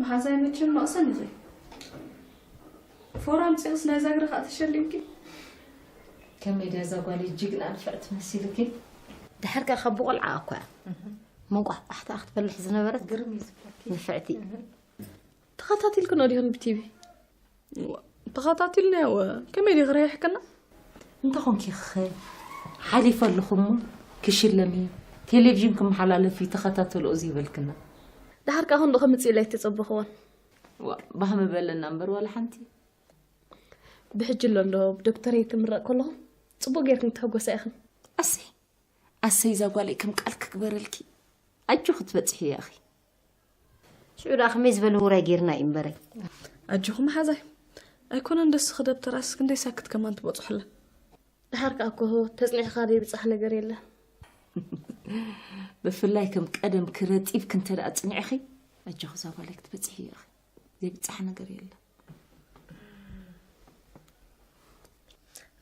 ሓዛይ መቸም መቕሰን ኢኺ። ፎራ ኣምጺእኽስ ናይዛ እግሪ ኸኣ ተሸሊምኪ? ከመይ ድያ እዛ ጓለይ ጅግና ንፍዕቲ መሲልኪ። ድሓር ከኣ ካብ ብቆልዓ እኳ እያ። መንቋሕቋሕታ ክትፈልሕ ዝነበረት ግርም እዩ ዝበልኪ። ንፍዕቲ። ተኸታቲልክኖ ዲኹን ብቲቪ? እዋ፣ ተኸታቲልናዮ። ከመይ ዲኺ ረይሕክና? እንተ ኾንኪ ኸ ሓሊፈ ኣለኹ እሞ ክሽለም እዩ። ቴሌቪዥን ክመሓላለፍ እዩ፣ ተኸታተልኦ ዘይበልክና። ደሓር ከኣ ክንዱ ከምጽእ ኢለ ኣይተጸበኽዎን። ዋ፣ ባህሚ በለና እምበር ዋላ ሓንቲ። ብሕጂ ኣሎ እንዶ ብዶክተር ክምረቕ ከለኹ ጽቡቕ ጌርክን ትሕጎሳ ኢኽን። ኣሰይ፣ ኣሰይ፣ እዛ ጓለይ ከም ቃል ክግበረልኪ። ኣጆኺ ክትበጽሒ እያ ኢኺ። ሽዑ ደኣ ከመይ ዝበለ ውራይ ጌርና እዩ እምበረይ። ኣጆኹ መሓዛይ። ኣይኮነን ደስ ክደብተራስ ክንደይ ሳክት ከማን ትበጽሑላ። ደሓር ከኣ እኮ ተጽኒዕኻ ዘይብጻሕ ነገር የለን። ብፍላይ ከም ቀደም ክረጢብክ እንተ ደኣ ጽኒዕኺ፣ ኣጆኺ እዛ ጓለይ ክትበጽሒ ኢኺ። ዘይብጻሕ ነገር የለን።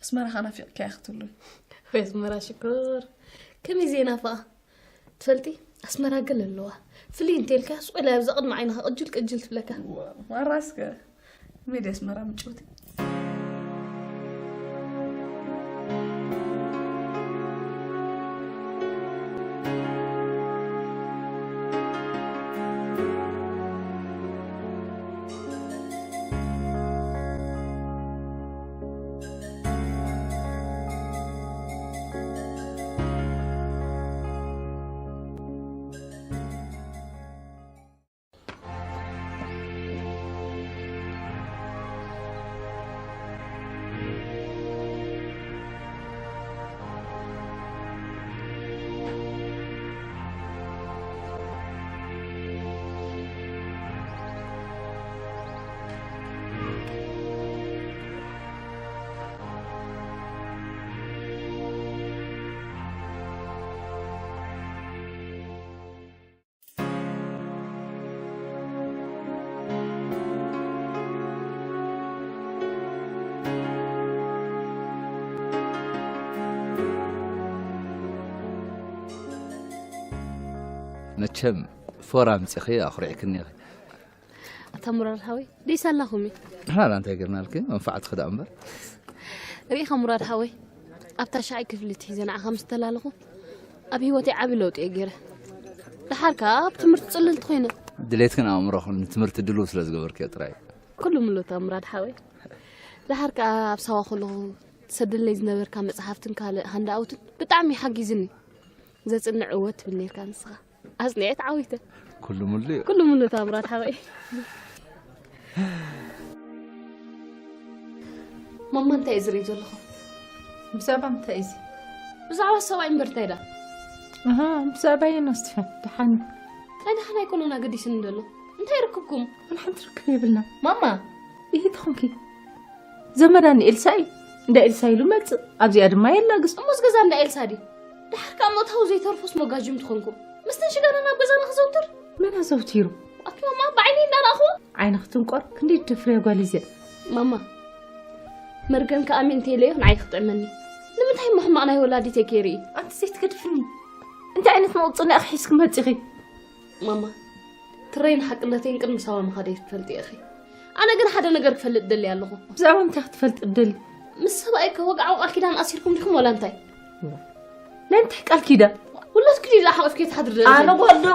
ኣስመራ ኸኣ ናፊቕካያ ክትብሉን። ወይ ኣስመራ ሽኮር። ከመይ ዘይናፍቓ። ትፈልጢ፣ ኣስመራ ገለ ኣለዋ። ፍልይ እንተ ኢልካ፣ ስቕ ኢላ ኣብዛ ቅድሚ ዓይንኻ ቅጅል ቅጅል ትብለካ። ዋ፣ ማራስከ። ከመይ ድያ ኣስመራ ምጭውቲ። መቸም ፎራ ኣምጺኺ ኣኹሪዕክኒ ኢኺ። ኣታ ሙራድ ሓወይ፣ ደይሳላኹም እዩ። ንሕና እንታይ ጌርናልኪ? መንፋዕትኺ ደኣ እምበር። ርኢኻ ሙራድ ሓወይ፣ ኣብታ ሻዓይ ክፍሊ ትሒዘ ንዓኻ ምስ ተላለኹ፣ ኣብ ህይወተይ ዓቢ ለውጢ እየ ገይረ። ደሓር ከኣ ኣብ ትምህርቲ ጽልልቲ ኮይነ። ድሌትክን ኣእምሮኽን ንትምህርቲ ድሉው ስለ ዝገበርክዮ ጥራይ። ኩሉ ምሉእ እታ ሙራድ ሓወይ። ደሓር ከኣ ኣብ ሳዋ ከለኹ ትሰደለይ ዝነበርካ መጽሓፍትን ካልእ ሃንዳኣውትን ብጣዕሚ ሓጊዝኒ። ዘጽንዕ እወ ትብል ኔርካ ንስኻ። ኣጽኒዐት ዓዊተ። ኩሉ ምሉእ እዩ። ኩሉ ምሉእ እታ ሙራድ ሓወይ። ማማ እንታይ እዩ ዝርኢ ዘለኹ? ብዛዕባ እንታይ እዩ እዚ? ብዛዕባ ሰብኣይ እምበር እንታይ ዳ? ኣሃ፣ ብዛዕባ የን ኣስቲፋ፣ ደሓን እዩ። እንታይ ደሓን ኣይኮነን ኣገዲስኒ ዘሎ። እንታይ ርክብኩም? ዋላ ሓንቲ ርክብ የብልና። ማማ! ይሂ ትኹንኪ። ዘመዳ ንኤልሳ እዩ። እንዳ ኤልሳ ኢሉ መጽእ። ኣብዚኣ ድማ የላግስ። እሞስ ገዛ እንዳ ኤልሳ ድዩ? ደሓር ከኣ ምእታው ዘይተርፎስ መጋጅም ትኾንኩም። ምስተን ሽጋና ናብ ገዛና ክዘውትር? መን ኣዘውቲሩ? ኣቲ ማማ ብዓይነይ እንዳረኣኽዎ? ዓይንኺ ትንቆር፣ ክንደይ ትደፍርያ ጓል እዚኣ። ማማ፣ መርገም ከኣ ኣሜን እንተኢለዮ ንዓይ ክጥዕመኒ። ንምንታይ እሞ ሕማቕ ናይ ወላዲተይ ከይርኢ? ኣንቲ ዘይትገድፍኒ። እንታይ ዓይነት መቑጽንያኺ ሒዝኪ መጺኺ? ማማ፣ ትረይን ሓቅነተይን ቅድሚ ሳዋ ምኻደይ ትፈልጢ ኢኺ። ኣነ ግን ሓደ ነገር ክፈልጥ ደልየ ኣለኹ። ብዛዕባ ምንታይ ክትፈልጢ ትደሊ? ምስ ሰብኣይ ከ ወግዓዊ ቃል ኪዳን ኣሲርኩም ዲኹም ወላ እንታይ? ናይ ምንታይ ቃል ኪዳን? ውላድኪ ድዩ ዝሓቑፍኪ ትሓድሪ ደለኺ? ኣነ ጓል ዶ?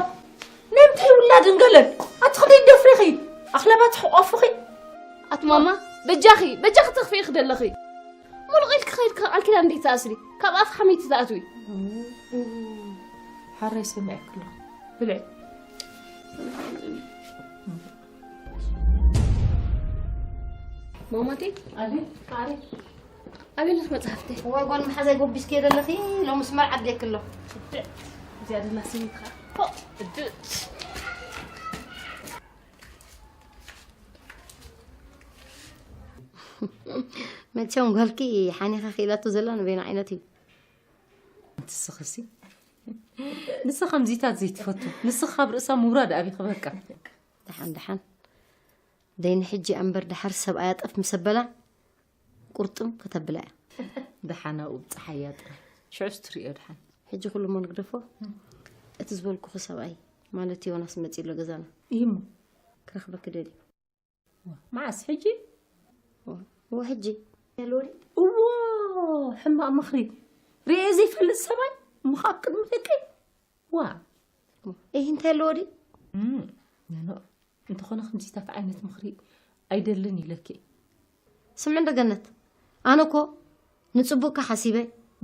ናይ ምንታይ ውላድን ገለን? ኣቲ ክንደይ ትደፍሪ ኢኺ? ኣኽለባ ትሕቆፍኺ? ኣቲ ማማ፣ በጃኺ፣ በጃኺ ተኽፍኢ ኢኺ ደለኺ። ሙሉቕ ኢልኪ ከይድኪ ቃል ኪዳን እንዴት ትኣስሪ? ካብ ኣፍ ሓመይቲ ትኣትዊ። ሓራይ ሰሚዐኪ ኣለኹ። ብልዒ። ማማቴ፣ ኣቤት። ኣሬ፣ ኣበይ ኣለኺ መጽሓፍተይ? እዋይ፣ ጓል መሓዛይ ጎቢስኪ ዘለኺ፣ ሎምስ መርዓ ኣድልየኪ ኣሎ። እዚኣ ድማ ስሚትኻ። ፎእ፣ እድእ። መቸም ጓልኪ ሓኒኻ ክኢላቶ ዘላ ንበይና ዓይነት እዩ። ንስኽሲ፣ ንስኻ ከምዚታት ዘይትፈቱ። ንስኻ ካብ ርእሳ ምውራድ ኣቢኺ በቃ። ደሓን፣ ደሓን። ደይ ንሕጂ እምበር ደሓር ሰብኣያ ጠፍ ምስ ኣበላ ቁርጥም ከተብላ እያ። ደሓን ኣብኡ ብጸሓያ ጥራይ። ሽዑስ ትርእዮ ደሓን። ሕጂ ኩሉ እሞ ንግደፎ። እቲ ዝበልኩኺ ሰብኣይ ማለት ዮናስ መጺኡ ኣሎ ገዛና። እዩ እሞ። ክረኽበኪ ደልዩ። መዓስ ሕጂ? እዎ ሕጂ። እዎ ሕማቕ ምኽሪ ርእየ ዘይፈልጥ ሰብኣይ ምኻ ኣብ ቅድሚ ደቂ ዋ ይህ እንታይ ኣለዎ ድዩ? ነኖ እንተኾነ ከምዚታት ዓይነት ምኽሪ ኣይደልን ኢለኪ። ስምዒ እንዶ ገነት፣ ኣነ እኮ ንጽቡቕካ ሓሲበ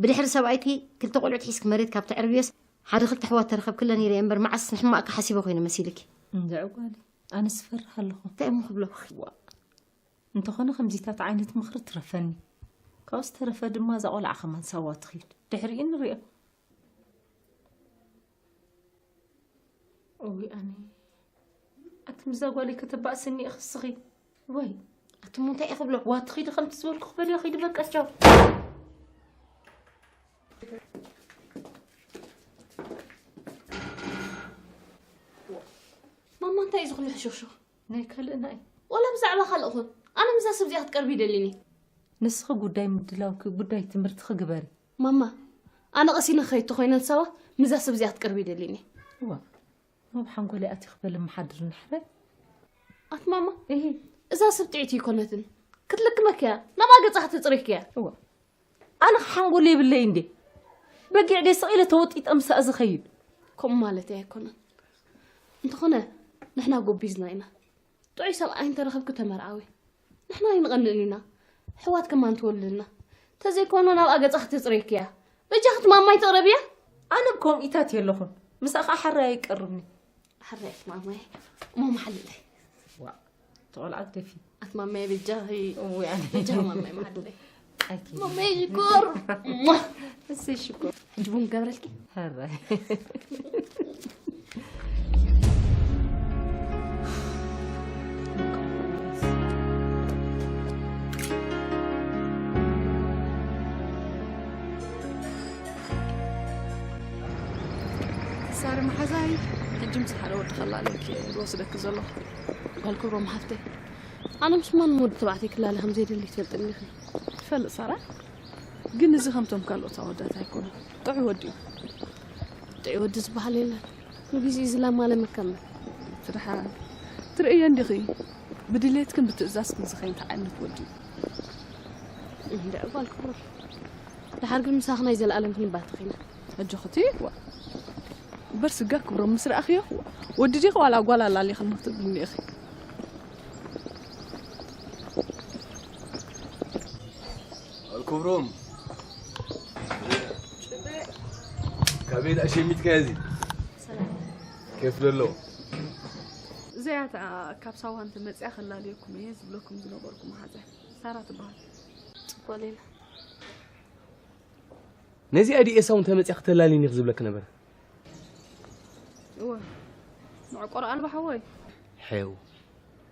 ብድሕሪ ሰብኣይኪ ክልተ ቆልዑት ሒዝኪ መሬት ካብ ተዕርብዮስ ሓደ ክልተ ኣሕዋት ተረኸብክለን ኢለ እየ እምበር መዓስ ንሕማቕካ ሓሲበ ኮይነ መሲልኪ። እንድዒ ጓለይ፣ ኣነስ እፈርህ ኣለኹ። እንታይ እሞ ክብሎ? ዋእ። እንተኾነ ከምዚታት ዓይነት ምኽሪ ትረፈኒ። ካብኡ ዝተረፈ ድማ እዛ ቆልዓ ከማን ሳዋ ትኺድ። ድሕሪኡ ንሪኦ። እውይ ኣነ ኣቲ ምዛ ጓለይ ከተባእስኒ ኢኺ እስኺ። ወይ ኣቲ እሞ እንታይ እየ ክብሎ? ዋ ትኺዲ ከምቲ ዝበልኩ ክበልዮ ኺዲ በቃ ቻው። ማማ እንታይ እዩ ዝኹሉ ሕሹኽሹኽ? ናይ ካልእ ናይ ዋላ ብዛዕባ ካልእ ኹን ኣነ ምዛ ሰብ እዚኣ ክትቀርቢ ይደሊኒ። ንስኺ ጉዳይ ምድላውኪ ጉዳይ ትምህርትኺ ግበሪ። ማማ ኣነ ቀሲነ ክኸይድ ተኾይነ ንሳዋ ምዛ ሰብ እዚኣ ክትቀርቢ ይደሊኒ። እዋ ናብ ሓንጎለይ ኣቲ ክበል መሓድር ንሕረ ኣት ማማ እሂ እዛ ሰብ ጥዕቲ ይኮነትን ክትልክመክ እያ ናብኣ ገጻ ክትጽሪክ እያ። እዋ ኣነ ሓንጎል የብለይ እንዴ በጊዕ ደይ ስቕ ኢለ ተወጢጠ ምሳእ ዝኸይድ። ከምኡ ማለት እያ ኣይኮነን። እንተኾነ ንሕና ጎቢዝና ኢና። ጥዑይ ሰብኣይ እንተረኸብኪ ተመርዓዊ። ንሕና ኣይንቐንእን ኢና። ኣሕዋት ከማን ትወልድልና። ተዘይኮይኑ ናብኣ ገጻ ክትጽረይኪ እያ። በጃኺ እቲ ማማይ ትቕረብያ። ኣነ ብከምኢታት የለኹን። ምሳኣ ኸዓ ሓራይ ኣይቀርብኒ። ሓራይ ማማይ እሞ መሓልለይ። ዋ ተቆልዓት ደፊ። ኣት ማማይ በጃኺ። እውይ ኣነ። በጃኺ ማማይ መሓልለይ። ማማይ ሽኮር። እሰይ ሽኮር። ሕጂ ቡን ገብረልኪ። ሀራይ። ሳሪ መሓዛይ ሕጂ ምስ ሓደ ወዲ ከላልየኪ እየ ዝወስደኪ ዘለኹ። ጓል ክብሮም ሓፍተይ። ኣነ ምስ ማንም ወዲ ተባዕታይ ክላለ ከም ዘይደሊ ትፈልጥኒ ኢኺ። ይፈልጥ ሳራ። ግን እዚ ከምቶም ካልኦት ኣወዳት ኣይኮነን። ጥዑይ ወዲ እዩ። ጥዑይ ወዲ ዝበሃል የለን። ንግዚኡ ዝለማለመ ከም ትድሓን ትርእዮ እንዲኺ ብድሌትክን ብትእዛዝክን ዝኸይድ ዓይነት ወዲ እዩ። እንድዒ ጓል ክቡር። ድሓር ግን ምሳኺ ናይ ዘለኣለም ክንባትኽ ኢና። ኣጆኺ እቲ ዋ እምበር ስጋ ክብሮም ምስ ረኣኽዮ ወዲ ዲኺ ዋላ ጓል ኣላሊኽኒ ክትብልኒ ኢኺ። ኣልኩብሮም ካበይ ደኣ ሸሚትካዮ እዚ? ኬፍ ዘለዎ። እዚኣታ ካብ ሳዋ እንተ መጺኣ ከላልየኩም እየ ዝብለኩም ዝነበርኩ መሓዛይ ሳራ ትበሃል። ጽቡቕ ሌላ። ነዚኣ ድየ ኤሳው እንተ መጺኣ ክተላልይኒ ኢኺ ዝብለኪ ነበረ? እወ። መዕቆር ኣልባ ሓወይ። ሐው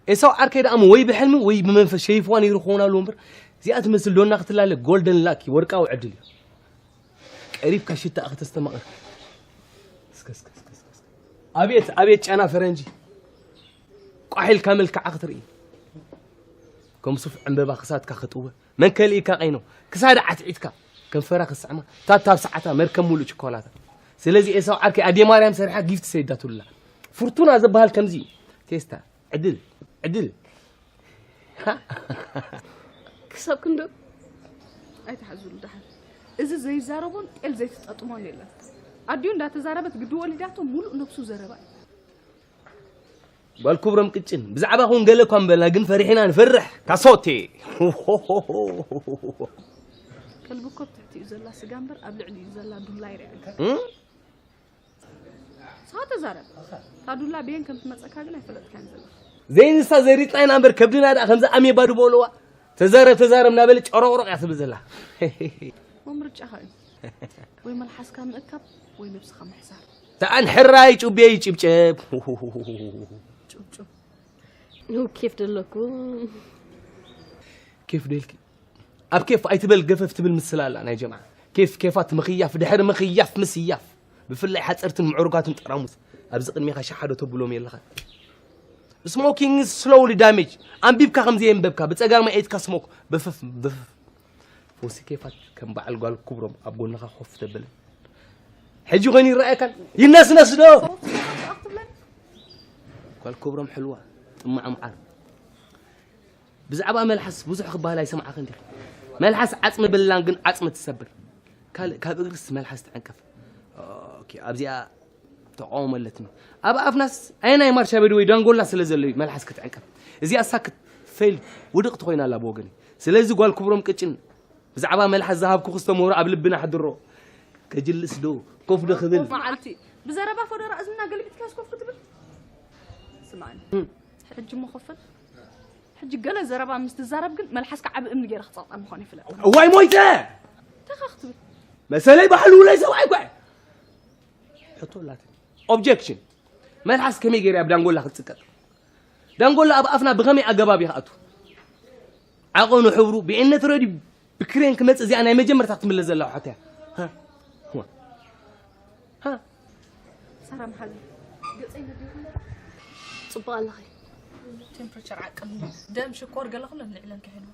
ኤሳው ዓርከይ ደኣ ወይ ብሕልሚ ወይ ብመንፈስ ሸይፍዋ ነይሩ ክኸውን ኣለዎ እምበር እዚኣ ትመስል ዶና ክትላለ ጎልደን ላኪ ወርቃዊ ዕድል እዩ። ቀሪብካ ሽታኣ ከተስተማቕር። እስከ እስከ እስከ እስከ እስከ። ኣቤት ኣቤት ጨና ፈረንጂ። ቋሕ ኢልካ መልክዓ ክትርኢ። ከም ሱፍ ዕምበባ ክሳድካ ክጥወ። መን ከልኢካ ቀይኖ ክሳዳ ዓትዒትካ ከንፈራ ክስዕማ ታታ ኣብ ሰዓታ መርከብ ሙሉእ ችኮላታ። ስለዚ ኤሳው ዓርከይ ኣዴ ማርያም ሰሪሓ ጊፍት ሰይዳትሉላ። ፍርቱና ዝበሃል ከምዚ እዩ። ቴስታ ዕድል ዕድል ክሳብ ክንዶ ኣይትሓዝሉ ደሓን። እዚ ዘይዛረቦን ጤል ዘይትጠጥሞን የለን። ኣዲኡ እንዳተዛረበት ግዲ ወሊዳቶ ሙሉእ ነብሱ ዘረባ እዩ። ጓል ክብሮም ቅጭን ብዛዕባ ኹን ገለ እኳ ምበልና ግን ፈሪሕና ንፈርሕ ካሶቴ ከልቢ እኮ ኣብ ትሕቲኡ ዘላ ስጋ እምበር ኣብ ልዕሊኡ ዘላ ዱላ ይርዕን። ንስኻ ተዛረብ። እታ ዱላ ብየን ከም ትመጸካ ግን ኣይፈለጥካን ዘለኻ። ዘይንሳ ዘሪጥና ኢና እምበር ከብድና ደኣ ከምዚ ኣሜባ ድበልዋ ተዛረብ ተዛረብ እናበለ ጨሮቅሮቅ እያ ትብል ዘላ። ወምርጫኻ እዩ። ወይ መልሓስካ ምእካብ ወይ ነብስኻ ምሕሳር። ተኣን ሕራይ ጩቤይ ጭብጨብ። ጩብጩብ። ኬፍ ደለኩ። ኬፍ ደልኪ ኣብ ኬፍ ኣይትበል ገፈፍ ትብል ምስላ ኣላ ናይ ጀምዓ ኬፍ ኬፋት ምኽያፍ ድሕሪ ምኽያፍ ምስያፍ ብፍላይ ሓፀርትን ምዕሩጋትን ጠራሙዝ ኣብዚ ቅድሜኻ ሸሓዶ ተብሎም የለኻ Smoking slowly damage ኣንቢብካ ከም ዘየንበብካ ብፀጋማይ ኤትካ ስሞክ በፈፍ በፈፍ ፈውሲ ኬፋት ከም በዓል ጓል ክብሮም ኣብ ጎንኻ ኮፍ ተብልን ሕጂ ኮይኑ ይረኣየካን ይነስነስ ዶ ጓል ክብሮም ሕልዋ እማዕ መዓር፣ ብዛዕባ መልሓስ ብዙሕ ክበሃል ኣይሰማዕክን ዲኺ? መልሓስ ዓጽሚ ብላን ግን ዓጽሚ ትሰብር። ካልእ ካብ እግርስ መልሓስ ትዕንቀፍ። ኦኬ፣ ኣብዚኣ ተቃውሞ ኣለትኒ። ኣብ ኣፍናስ ኣየናይ ማርሻ ቤት ወይ ዳንጎላ ስለ ዘሎ እዩ መልሓስ ክትዕንቀፍ። እዚኣ ሳክት ፌል ውድቕቲ ኮይና ኣላ ብወገነይ። ስለዚ ጓል ክብሮም ቅጭን ብዛዕባ መልሓስ ዝሃብኩ ክስተምህሮ ኣብ ልብና ኣሕድሮ። ከጅልስ ዶ ኮፍ ዶ ክብል? መዓልቲ ብዘረባ ፈደራ እዝንና ገልቢጥካስ ኮፍ ክትብል? ስምዓኒ። ሕጂ እሞ ኮፈል። ሕጂ ገለ ዘረባ ምስ ትዛረብ ግን መልሓስካ ዓቢ እምኒ ገይረ ክጸቕጣ ምዃኑ ይፍለጥ። እዋይ ሞይተ! ተኻ ክትብል። መሰለይ ባሕሉ ውለይ ሰብኣይ እኳ እየ። ሕቶ ኣላትኒ። ኦብጀክሽን። መልሓስ ከመይ ገይረ ኣብ ዳንጎላ ክትጽቀጥ? ዳንጎላ ኣብ ኣፍና ብኸመይ ኣገባብ እዩ ክኣቱ? ዓቐኑ፣ ሕብሩ፣ ብኤነት ረድዩ ብክሬን ክመጽእ እዚኣ ናይ መጀመርታ ክትምለስ ዘለዋ ሕቶ እያ። ሃ? እዋ። ሃ? ሳራ መሓሪ፣ ገጸይ ነዲኹ እምበር። ጽቡቕ ኣለኺ። ቴምፕሬቸር ዓቅሊ፣ ደም፣ ሽኮር ገለ ኩለን ልዕለን ክሕልዎ።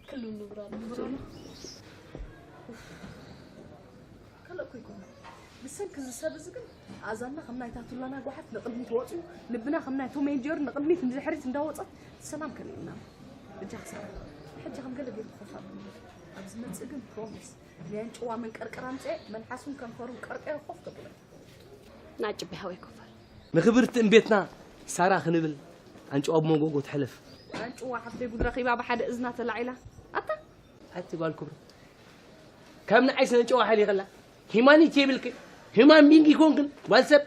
ክሉ ንብራ ንብራ። ካልእ እኮ ይኮነ። ብሰንኪ እዚ ሰብ እዚ ግን ኣእዛንና ከም ናይታ ቱላና ጓሓፍ ንቕድሚት ወጺኡ፣ ልብና ከም ናይ ቶም ኤንድ ጀሪ ንቕድሚት ንድሕሪት እንዳወጸት ሰላም ከሊእና። እጃ ክሳራ። ሕጂ ከም ገለ ገይሩ ክኸፋ። ኣብ ዝመጽእ ግን ፕሮሚስ ናይ ኣንጭዋ መንቀርቀር ኣምጽኤ፣ መልሓሱን ከንፈሩን ቀርቀዮ ኮፍ ከብሎ። ናጭቢ ሃወይ ኮፋል። ንኽብርቲ እምቤትና ሳራ ክንብል ኣንጭዋ ብመጎጎ ትሕለፍ። ኣንጭዋ ሓፍተይ ጉድ ረኺባ ብሓደ እዝና ተላዒላ። ኣታ ኣቲ ጓል ክብሪ። ካብ ንዓይ ስነ ጨዋ ሓሊኸላ። ሂማኒቲ የብልክን። ሂማን ቢንግ ይኮንክን። ጓል ሰብ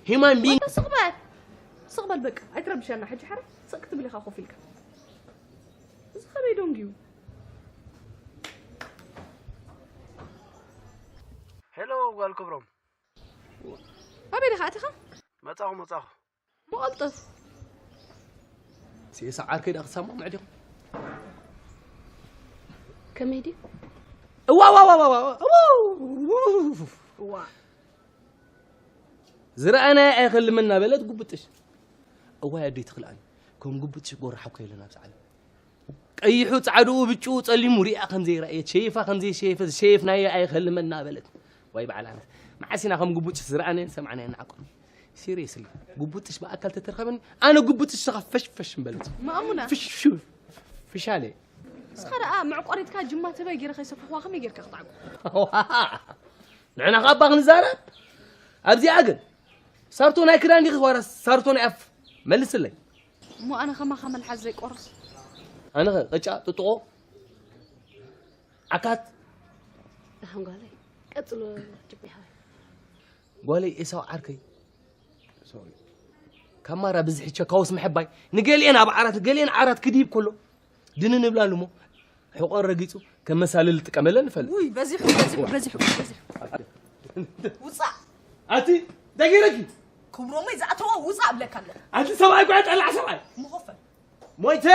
ሂማን ቢንግ። ስቕ በል። ስቕ በል በቃ። ኣይትረብሸና። ሕጂ ሓረ ስቕ ክትብል ኢኻ ኮፍ ኢልካ። እዚ ኸመይ ዶንግ እዩ? ሄሎ ጓል ክብሮም። ኣበይ ዲኻ ኣቲኻ? መጻኹ፣ መጻኹ። ብቐልጥፍ። ሲኤስ ዓርከይ ደኣ ክሰማምዕ ዲኹም? ከመይ ድዩ? እዋ፣ እዋ፣ እዋ፣ እዋ፣ እዋ፣ እዋ። እዋ። ዝረኣናዮ ኣይኸልመና በለት ጉብጥሽ። እዋይ ኣደይ ትኽልኣኒ። ከም ጉብጥሽ ጎራሓብ ከይለን ኣብዚ ዓለም። ቀይሑ፣ ጻዕድኡ፣ ብጭኡ፣ ጸሊሙ ሪኣ ከም ዘይረኣየት፣ ሸይፋ ከም ዘይሸየፈት፣ ዝሸየፍናዮ ኣይኸልመና በለት። ዋይ በዓል ዓመት። መዓስ ኢና ከም ጉብጥሽ ዝረኣናዮን ሰማዕናዮን ንዓቆብ? ሲሪየስሊ፣ ጉብጥሽ ብኣካል ተተርኸበኒ፣ ኣነ ጉብጥሽ ሰኻ ፈሽ ፈሽ ምበለት። ማእሙና። ፍሽ፣ ፍሽ፣ ፍሻለ። ንስኻ ደኣ መዕቆሪትካ ጅማ ተባይ ገይረ ከይሰፈኽዋ ከመይ ጌርካ ክትዓቁ? ንሕና ካብ ኣባ ክንዛረብ? ኣብዚኣ ግን፣ ሳርቶ ናይ ክዳን ዲኺ ዋላ ሳርቶ ናይ ኣፍ? መልስለይ። እሞ ኣነ ከማኻ መልሓስ ዘይቆርስ? ኣነ ኸ ቅጫ፣ ጥጥቖ፣ ዓካት? ደሓን ጓለይ፣ ቀጽሎ ጅቤ ሓወይ። ጓለይ ኤሳው ዓርከይ። ሶሪ። ካብ ማራ ብዝሒ ቸካውስ ምሕባይ። ንገሊኤን ኣብ ዓራት፣ ገሊኤን ዓራት ክድይብ ከሎ። ድንን እብላሉ እሞ። ሕቆን ረጊጹ ከም መሳልል ዝጥቀመለን ንፈልጥ። ውይ፣ በዚሑ፣ በዚሑ፣ በዚሑ፣ በዚሑ። ውጻእ። ኣቲ፣ እንታይ ገይረኪ? ክብሮመይ ዝኣተዎ ውጻእ እብለካ ኣለኹ። ኣቲ ሰብኣይ እኮ ጠላዕ ሰብኣይ። ምኾፈል። ሞይተ?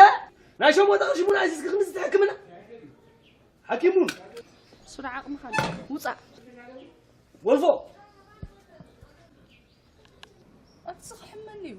ናይ ሸሞንተ ቅርሺ ቡን ኣዚዝኪ ክንዲ ሕክምና? ሓኪም ቡን። እሱ ዶ ዓቕምኻ ኣሎ? ውጻእ። ወልፎ። ኣቲ ስኽሕመኒ እዩ።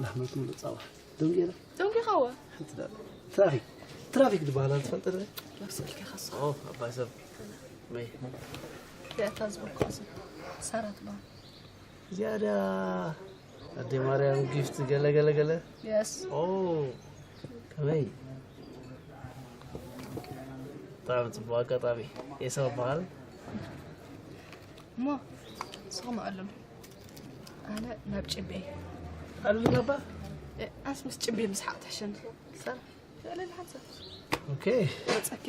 ላሕመት ሙሉእ ጻባ። ደንጌራ? ደንጌኻ ወ? ሓንቲ ደኣ። ትራፊክ። ትራፊክ ዝበሃል ትፈልጥ ዶ? ናብ ስልኪ ከሱ። ኦ፣ ኣባይ ሰብ። መይ? ያታ ዝበልኩ ሰብ። ሳራ ትበሃል። ዝያዳ ኣደ ማርያም ጊፍት ገለ ገለ ገለ። የስ። ኦ፣ ከመይ? ብጣዕሚ ጽቡቕ ኣጋጣሚ። ኤሳው በሃል። እሞ፣ ንስኹም ኣለሉ። ኣነ ናብ ጭቤ። ኣሉ ናባ? እ፣ ኣስ ምስ ጭቤ ምስሓቕ ትሕሸኒ። ሰር፣ ልዕሊ ሓንሳብ። ኦኬ። ወጸኪ።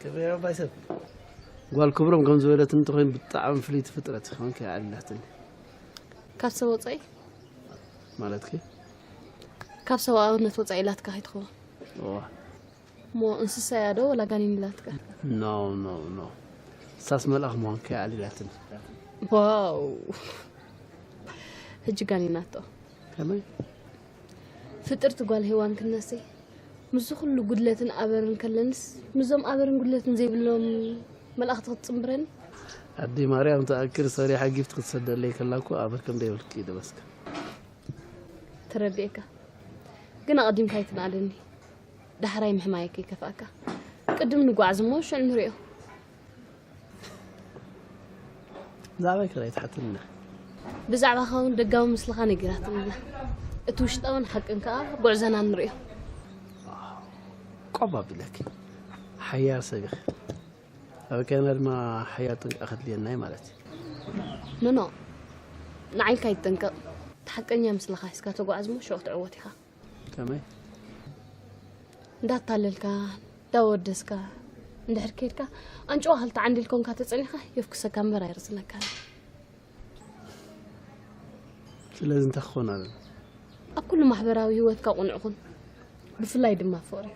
ክብሪ ኣባይ ሰብ። ጓል ክብሮም ከም ዝበለት እንተኾይኑ ብጣዕሚ ፍልይቲ ፍጥረት ይኸውን ከይኣልላትኒ። ካብ ሰብ ወፃኢ? ማለትኪ? ካብ ሰብኣውነት ወፃኢ ኢላትካ ከይትኸውን። እዋ። እሞ እንስሳ እያ ዶ ወላ ጋኔን ኢላትካ? ኖ፣ ኖ፣ ኖ። እሳስ መልኣኽ ምዃን ከይኣልላትኒ። ዋው። ሕጂ ጋኔናቶ። ከመይ? ፍጥርቲ ጓል ሄዋን ክነሰይ ምስዚ ኩሉ ጉድለትን ኣበርን ከለንስ ምስዞም ኣበርን ጉድለትን ዘይብሎም መላእኽቲ ክትጽምብረኒ? ኣደይ ማርያም ትኣክል ሰሪሓ ጊፍት ክትሰደለይ ከላ እኮ ኣበር ከም ደይብልኪ እዩ ደበስካ። ተረዲኤካ። ግን ኣቐዲምካ ኣይትንኣደኒ። ዳሕራይ ምሕማየይ ከይከፍኣካ። ቅድም ንጓዓዝ እሞ ሽዑ ንሪኦ። ብዛዕባይ ከ ኣይትሓትንና። ብዛዕባኻ እውን ደጋዊ ምስልኻ ነጊራትንና። እቲ ውሽጣውን ሓቅን ከኣ ጉዕዞና ንሪኦ። ቆብ ኣቢለኪ። ሓያል ሰብ ኢኺ። ኣብ ከና ድማ ሓያል ጥንቃቐ ከድልየና እዩ ማለት እዩ። ኖኖ፣ ንዓይልካ ይጠንቀቕ። እቲ ሓቀኛ ምስልኻ ሒዝካ ተጓዓዝ እሞ ሽዑ ክትዕወት ኢኻ። ከመይ? እንዳታለልካ፣ እንዳወደስካ፣ እንድሕር ከይድካ፣ ኣንጭዋ ክልተ ዓንዲል ኮንካ ተጸኒኻ፣ የፍኩሰካ እምበር ኣይርዝነካን። ስለዚ እንታይ ክኸውን ኣለዎ? ኣብ ኩሉ ማሕበራዊ ህይወትካ ቁኑዕ ኩን። ብፍላይ ድማ ፍቕሪ።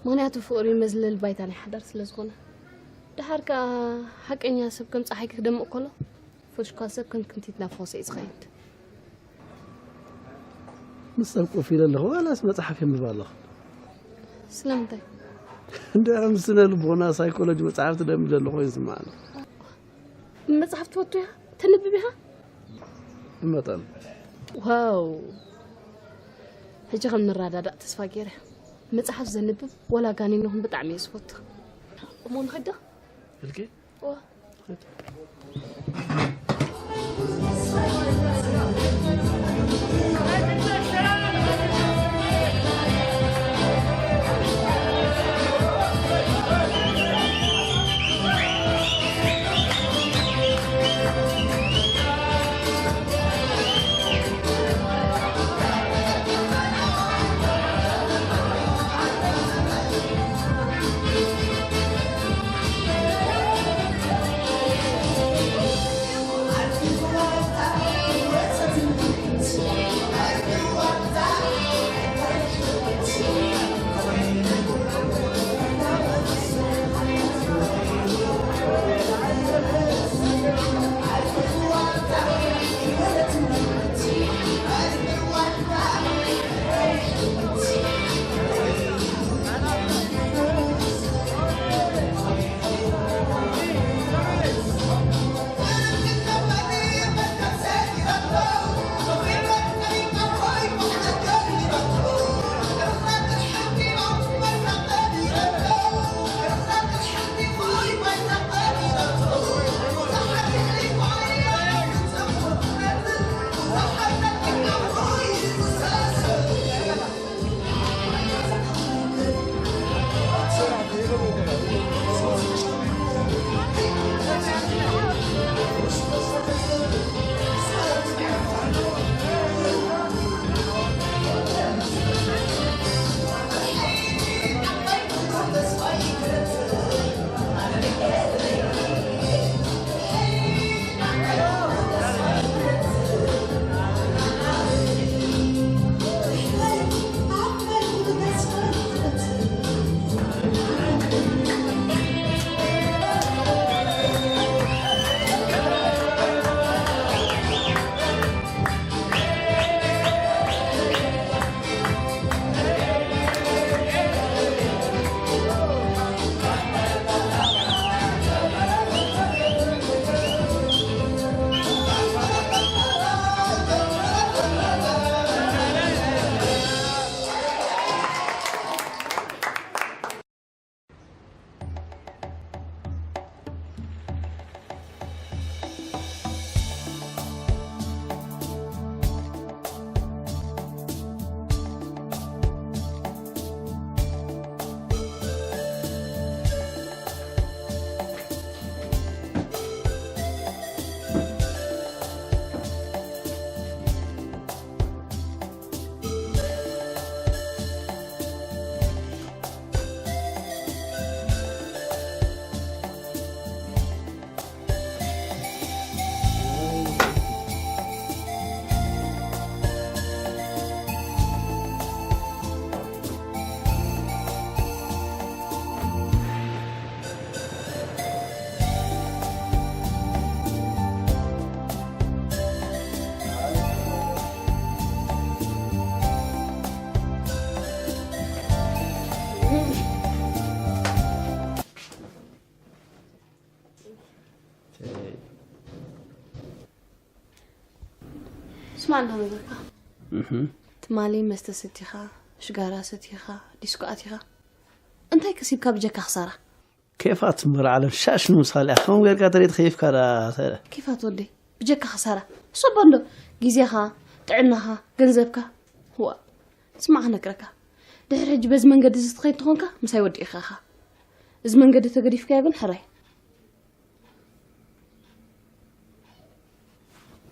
ምኽንያቱ ፍቕሪ መዝለል ባይታ ናይ ሓዳር ስለ ዝኾነ። ደሓር ከኣ ሓቀኛ ሰብ ከም ጸሓይ ክደምቕ ከሎ፣ ፎሽኳል ሰብ ከም ክንቲት ናብ ፈኾሰ እዩ ዝኸይድ። ምስ ሰብ ኮፍ ኢለ ኣለኹ፣ ዋላስ መጽሓፍ የንብብ ኣለኹ? ስለምንታይ? እንድሕር ምስ ስነ ልቦና ሳይኮሎጂ መጽሓፍ ትደንቢ ዘለኹ ይስምዓኒ። መጽሓፍ ትፈቱ ኢኻ? ተንብብ ኢኻ? ብመጠኑ። ዋው! ሕጂ ከም ንረዳዳእ ተስፋ ገይረ። መጽሓፍ ዘንብብ ወላ ጋኔን ይኹን ብጣዕሚ እየ ዝፈቱ። እሞ ንኸይድ ዶ? ኢልኪ? እዋ። ማን ዶ ነገርካ? ትማሊ መስተ ሰቲኻ፣ ሽጋራ ሰቲኻ፣ ዲስኮ ኣቲኻ፣ እንታይ ከሲብካ ብጀካ ክሳራ? ኬፋት እምበር ዓለም ሻሽ ንምሳል እያ። ከምኡ ጌርካ ተሪት ኸይፍካ ደኣ ሰለ። ኬፋት ወደይ፣ ብጀካ ክሳራ። ሰቦ እንዶ ግዜኻ፣ ጥዕናኻ፣ ገንዘብካ። ዋ፣ ስማዕ ክነግረካ። ድሕሪ ሕጂ በዚ መንገዲ እዚ ትኸይድ ተኾንካ፣ ምሳይ ወዲእኻ ኢኻ። እዚ መንገዲ ተገዲፍካዮ ግን ሕራይ።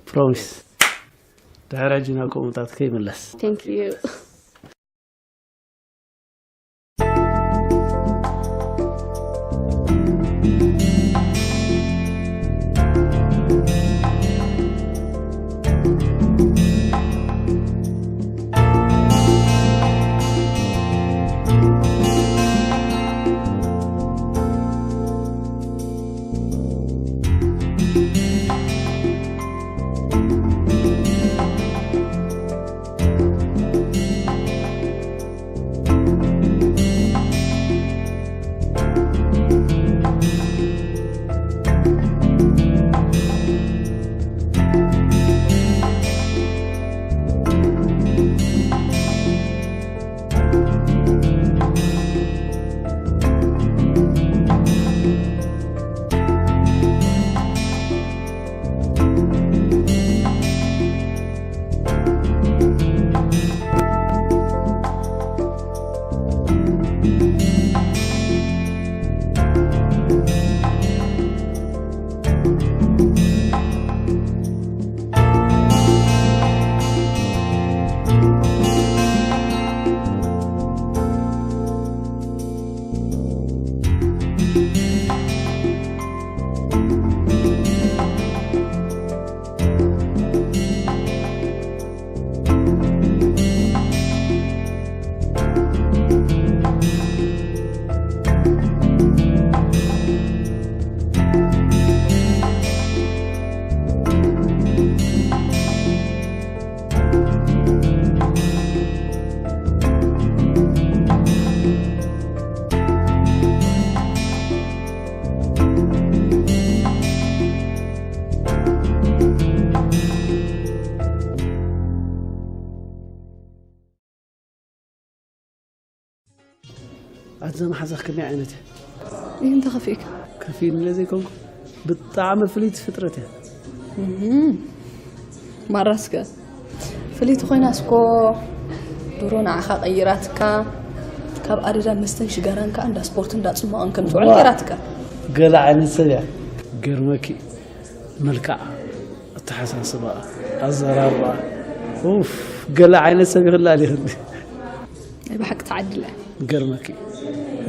ፕሮሚስ። ድሕሪ ሕጂ ናብ ከምኡታት ከይምለስ። Thank you። ኣዛ መሓዛኽ ከመይ ዓይነት እያ? ይህ እንተ ከፊእካ? ከፊእኒ ኢለ ዘይኮንኩ፣ ብጣዕሚ ፍልይቲ ፍጥረት እያ። እም፣ ማራስከ ፍልይቲ ኮይና እስኮ ድሮ ንዓኻ ቀይራትካ፣ ካብ ኣደዳ መስተን ሽጋራን ከኣ እንዳ ስፖርት እንዳ ጽማቕን ከም ትውዕል ዋ! ገይራትካ። ገለ ዓይነት ሰብ እያ። ገርመኪ። መልክዓ፣ ኣተሓሳስባኣ፣ ኣዘራርባኣ፣ ኡፍ፣ ገለ ዓይነት ሰብ ይኽላል ይኽእል። ናይ ብሓቂ ተዓዲላ። ገርመኪ፣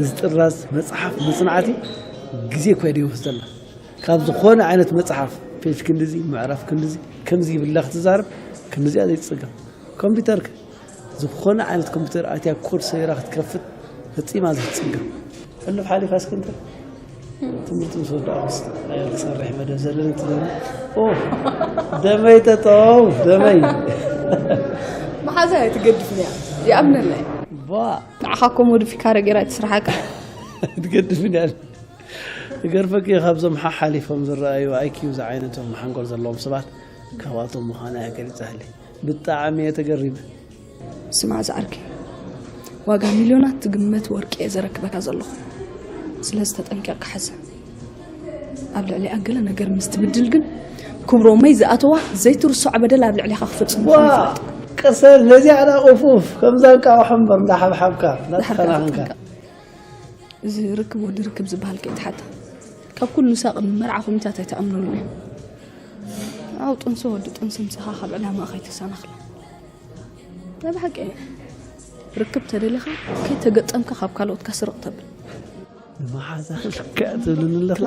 እዚ ጥራዝ መጽሓፍ መጽናዕቲ ግዜ እኳ ደይወስደላ። ካብ ዝኾነ ዓይነት መጽሓፍ፣ ፔጅ ክንድዚ፣ ምዕራፍ ክንድዚ፣ ከምዚ ይብላ ክትዛረብ፣ ክንድዚኣ ዘይትጽገም። ኮምፒውተር ከ? ዝኾነ ዓይነት ኮምፒውተር ኣትያ ኮድ ሰይራ ክትከፍት ፈጺማ ዘይትጽገም። ሕሉፍ ሓሊፋ እስኪ እንተ ትምህርቲ ምስ ወዳእኩስ ክሰርሕ መደብ ዘለኒ ትብለኒ። ኦ፣ ደመይ ተጠው፣ ደመይ። መሓዛ እያ ትገድፍኒ እያ። ይኣምነላ እየ። ባ። ንዓኻ እኮ ሞዲፊካረ ገይራ እያ ትስርሓካ። ትገድፍኒ እያ። ይገርፈኪ ካብዞም ሓሓሊፎም ዝረኣዩ ኣይ ኪው ዝዓይነቶም ሓንጎል ዘለዎም ሰባት ካብኣቶም ምዃና እያ ገሊጻለይ። ብጣዕሚ እየ ተገሪመ። ስማዕ ዝዓርከይ፣ ዋጋ ሚልዮናት ትግመት ወርቂ እየ ዘረክበካ ዘለኹ። ስለዚ ተጠንቂቕካ ሓዘ። ኣብ ልዕሊኣ ገለ ነገር ምስ ትብድል ግን ክብሮመይ ዝኣተዋ ዘይትርስዖ በደል ኣብ ልዕሊኻ ክፍጽም ዋ! ምዃኑ ፍለጥ። ቅሰን ነዚኣ ደኣ ኡፍ ኡፍ፣ ከምዛ እንቃቑሖ እምበር እንዳሓብሓብካ፣ ድሓር ከኣ እንዳተኸናኸንካ። ፈትንካ። እዚ ርክብ ወዲ ርክብ ዝበሃል ከይትሓታ። ካብ ኩሉ ንሳ ቅድሚ መርዓ ኮሚታት ኣይትኣምነሉ። ኣብ ጥንሲ ወዲ ጥንሲ ምሳኻ ካብ ዕላማ ከይተሰናኽላ። ናይ ብሓቂ እየ። ርክብ ተደሊኻ ከይተገጠምካ ካብ ካልኦትካ ስርቕ ተብል። ንመሓዛ ክልክዕ ትብልኒ ኣለኽላ?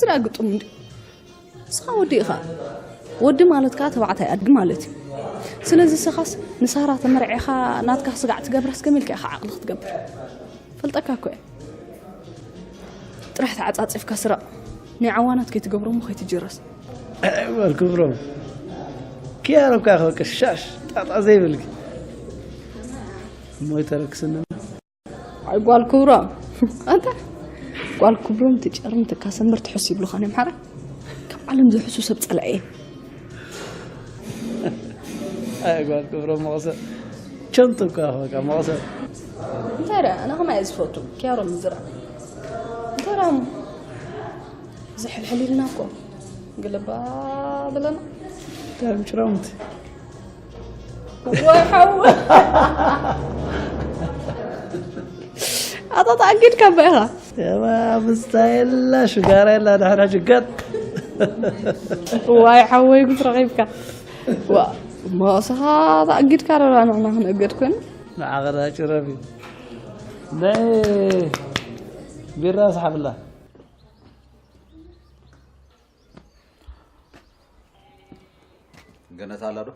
ስራ ግጥም እንዲ። ንስኻ ወዲ ኢኻ። ወዲ ማለት ከኣ ተባዕታይ ኣድጊ ማለት እዩ። ስለዚ ንስኻስ ንሳራ ተመርዒኻ ናትካ ስጋዕ ትገብራስ ከመይ ኢልካ ኢኻ ዓቕሊ ክትገብር? ፈልጠካ እኮ እየ። ጥራሕ ተዓጻጺፍካ ስረቕ። ናይ ዓዋናት ከይትገብሮ እሞ ከይትጅረስ። ጓል ክብሮም። ኪያሮካ ኢኻ በቃ ሻሽ ጣጣ ዘይብልኪ። እሞ ይተረክስኒ። ኣይ ጓል ክብሮም። ኣንታ ጓል ክብሮም ትጨርም ትካሰምር ትሕስ ይብሉኻ ናይ ኣምሓራ። ካብ ዓለም ዝሕሱ ሰብ ጸላኢ እየ። ኣይ ጓል ክብሮ መቕሰብ ቸንቱ እኳ በቃ መቕሰብ እንታይ ደኣ ኣነ ከማይ እየ ዝፈቱ ኪያሮ ምዝራብ እንታይ ደኣ እሞ ዝሕልሕል ኢልና እኮ ግልባ ብለና እንታይ ምጭራሙት ወይ ሓው ኣታ ተኣጊድካ እባ ኢኻ የባ ምስታ የላ ሽጋራ የላ ድሕር ሕጂ ገጥ ዋይ ሓወይ ጉድ ረኺብካ ዋ ሞስኻ ተኣጊድካ ዶ ንሕና ክንእገድ ኮይኑ ንዓቐዳ ጭረፊ ናይ ቢራ ስሓብላ ገነት ኣላ ዶ?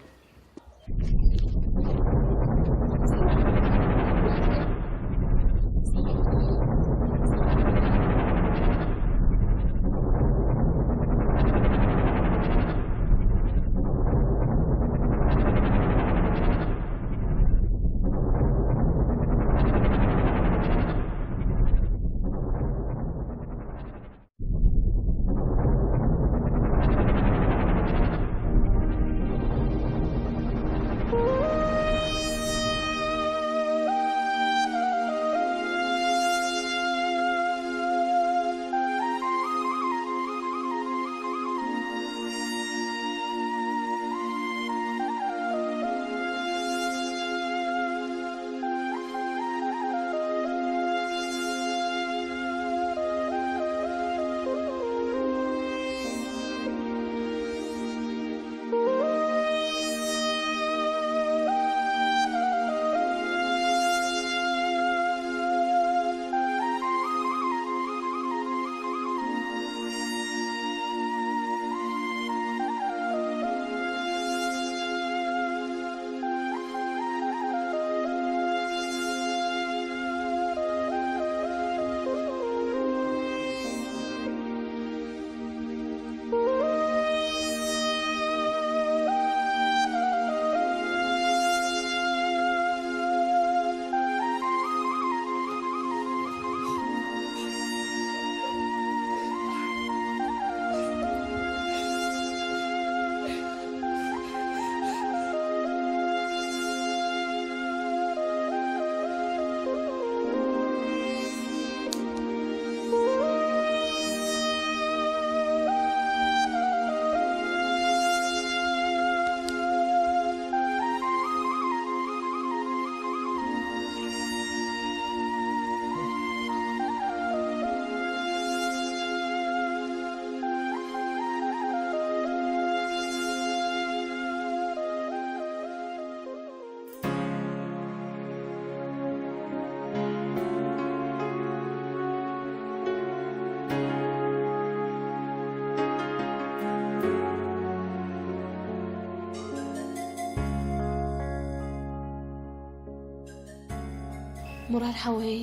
ሙራድ ሓወይ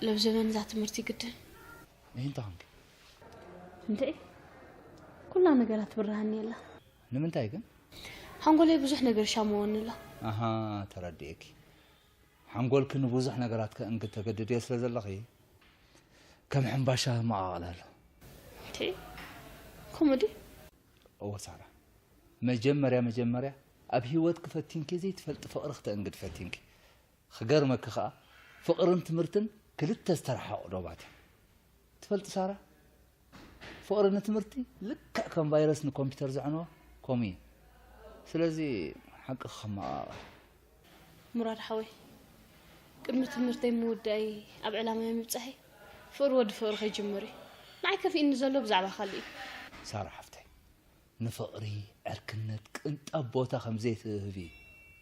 ለብ ዘበን እዛ ትምህርቲ ግድን ይህን ተኾንኪ እንዴ ኩላ ነገራት ብርሃን የላ ንምንታይ ግን ሓንጎለይ ብዙሕ ነገር ሻመወኒ ኣሎ ኣሃ ተረዲኤኪ ሓንጎልኪ ንብዙሕ ነገራት ከእንግድ ተገድድዮ ስለ ዘለኺ ከም ሕምባሻ መቓቐል ኣሎ እንዴ ከምኡ ድዩ እወ ሳራ መጀመርያ መጀመርያ ኣብ ሂወትኪ ፈቲንኪ ዘይትፈልጢ ፍቕሪ ክተእንግድ ፈቲንኪ ክገርመኪ ከኣ ፍቕርን ትምህርትን ክልተ ዝተረሓቑ ዶባት እዮም። ትፈልጢ ሳራ፣ ፍቕሪ ንትምህርቲ ልክዕ ከም ቫይረስ ንኮምፒተር ዘዕነወ ከምኡ እዩ። ስለዚ ሓቅኺ ከመቓቕር። ሙራድ ሓወይ፣ ቅድሚ ትምህርተይ ምውዳእይ ኣብ ዕላማይ ምብጻሐይ ፍቕሪ ወዲ ፍቕሪ ከይጅምር እዩ። ንዓይ ከፊእኒ ዘሎ ብዛዕባ ካልእ እዩ። ሳራ ሓፍተይ፣ ንፍቕሪ፣ ዕርክነት ቅንጣብ ቦታ ከም ዘይትህቢ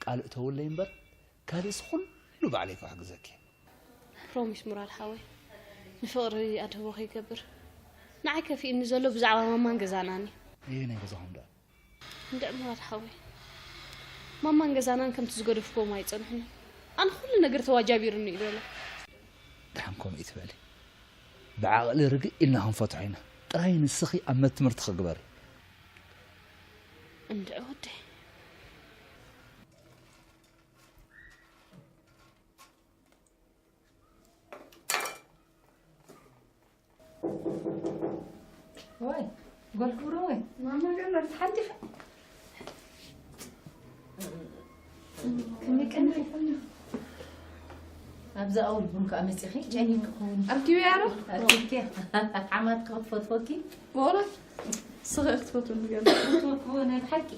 ቃል እተውለይ እምበር፣ ካልእስ ኩሉ ባዕለይ ክሕግዘኪ እየ። ፕሮሚስ ሙራድ ሓወይ፣ ንፍቕሪ ኣድህቦ ከይገብር። ንዓይ ከፊእኒ ዘሎ ብዛዕባ ማማን ገዛናን እዩ። ኣየናይ ገዛኹም ደኣ? እንድዒ ሙራድ ሓወይ፣ ማማን ገዛናን ከምቲ ዝገደፍክዎም ኣይጸንሑን እዮም። ኣነ ኩሉ ነገር ተዋጃቢሩኒ እዩ ዘሎ። ደሓን ከምኡ ኣይትበሊ። ብዓቕሊ ርግእ ኢልና ክንፈትሖ ኢና። ጥራይ ንስኺ ኣብ መትምህርትኺ ግበሪ። እንድዒ ወደይ። ወይ ጓል ክብሮ ወይ ማማ ገነት ሓዲኻ ኣብዚ ኣውል ቡን ከዓ መፂኺ ጨኒቂ ክኸውን ኣርኪቢ ያረ ኣርኪብኪ ሓማት ክትፈትወኪ በእውነት ስኸ ክትፈትወኒ ገለ ክትፈትወኪ ናይ ብሓቂ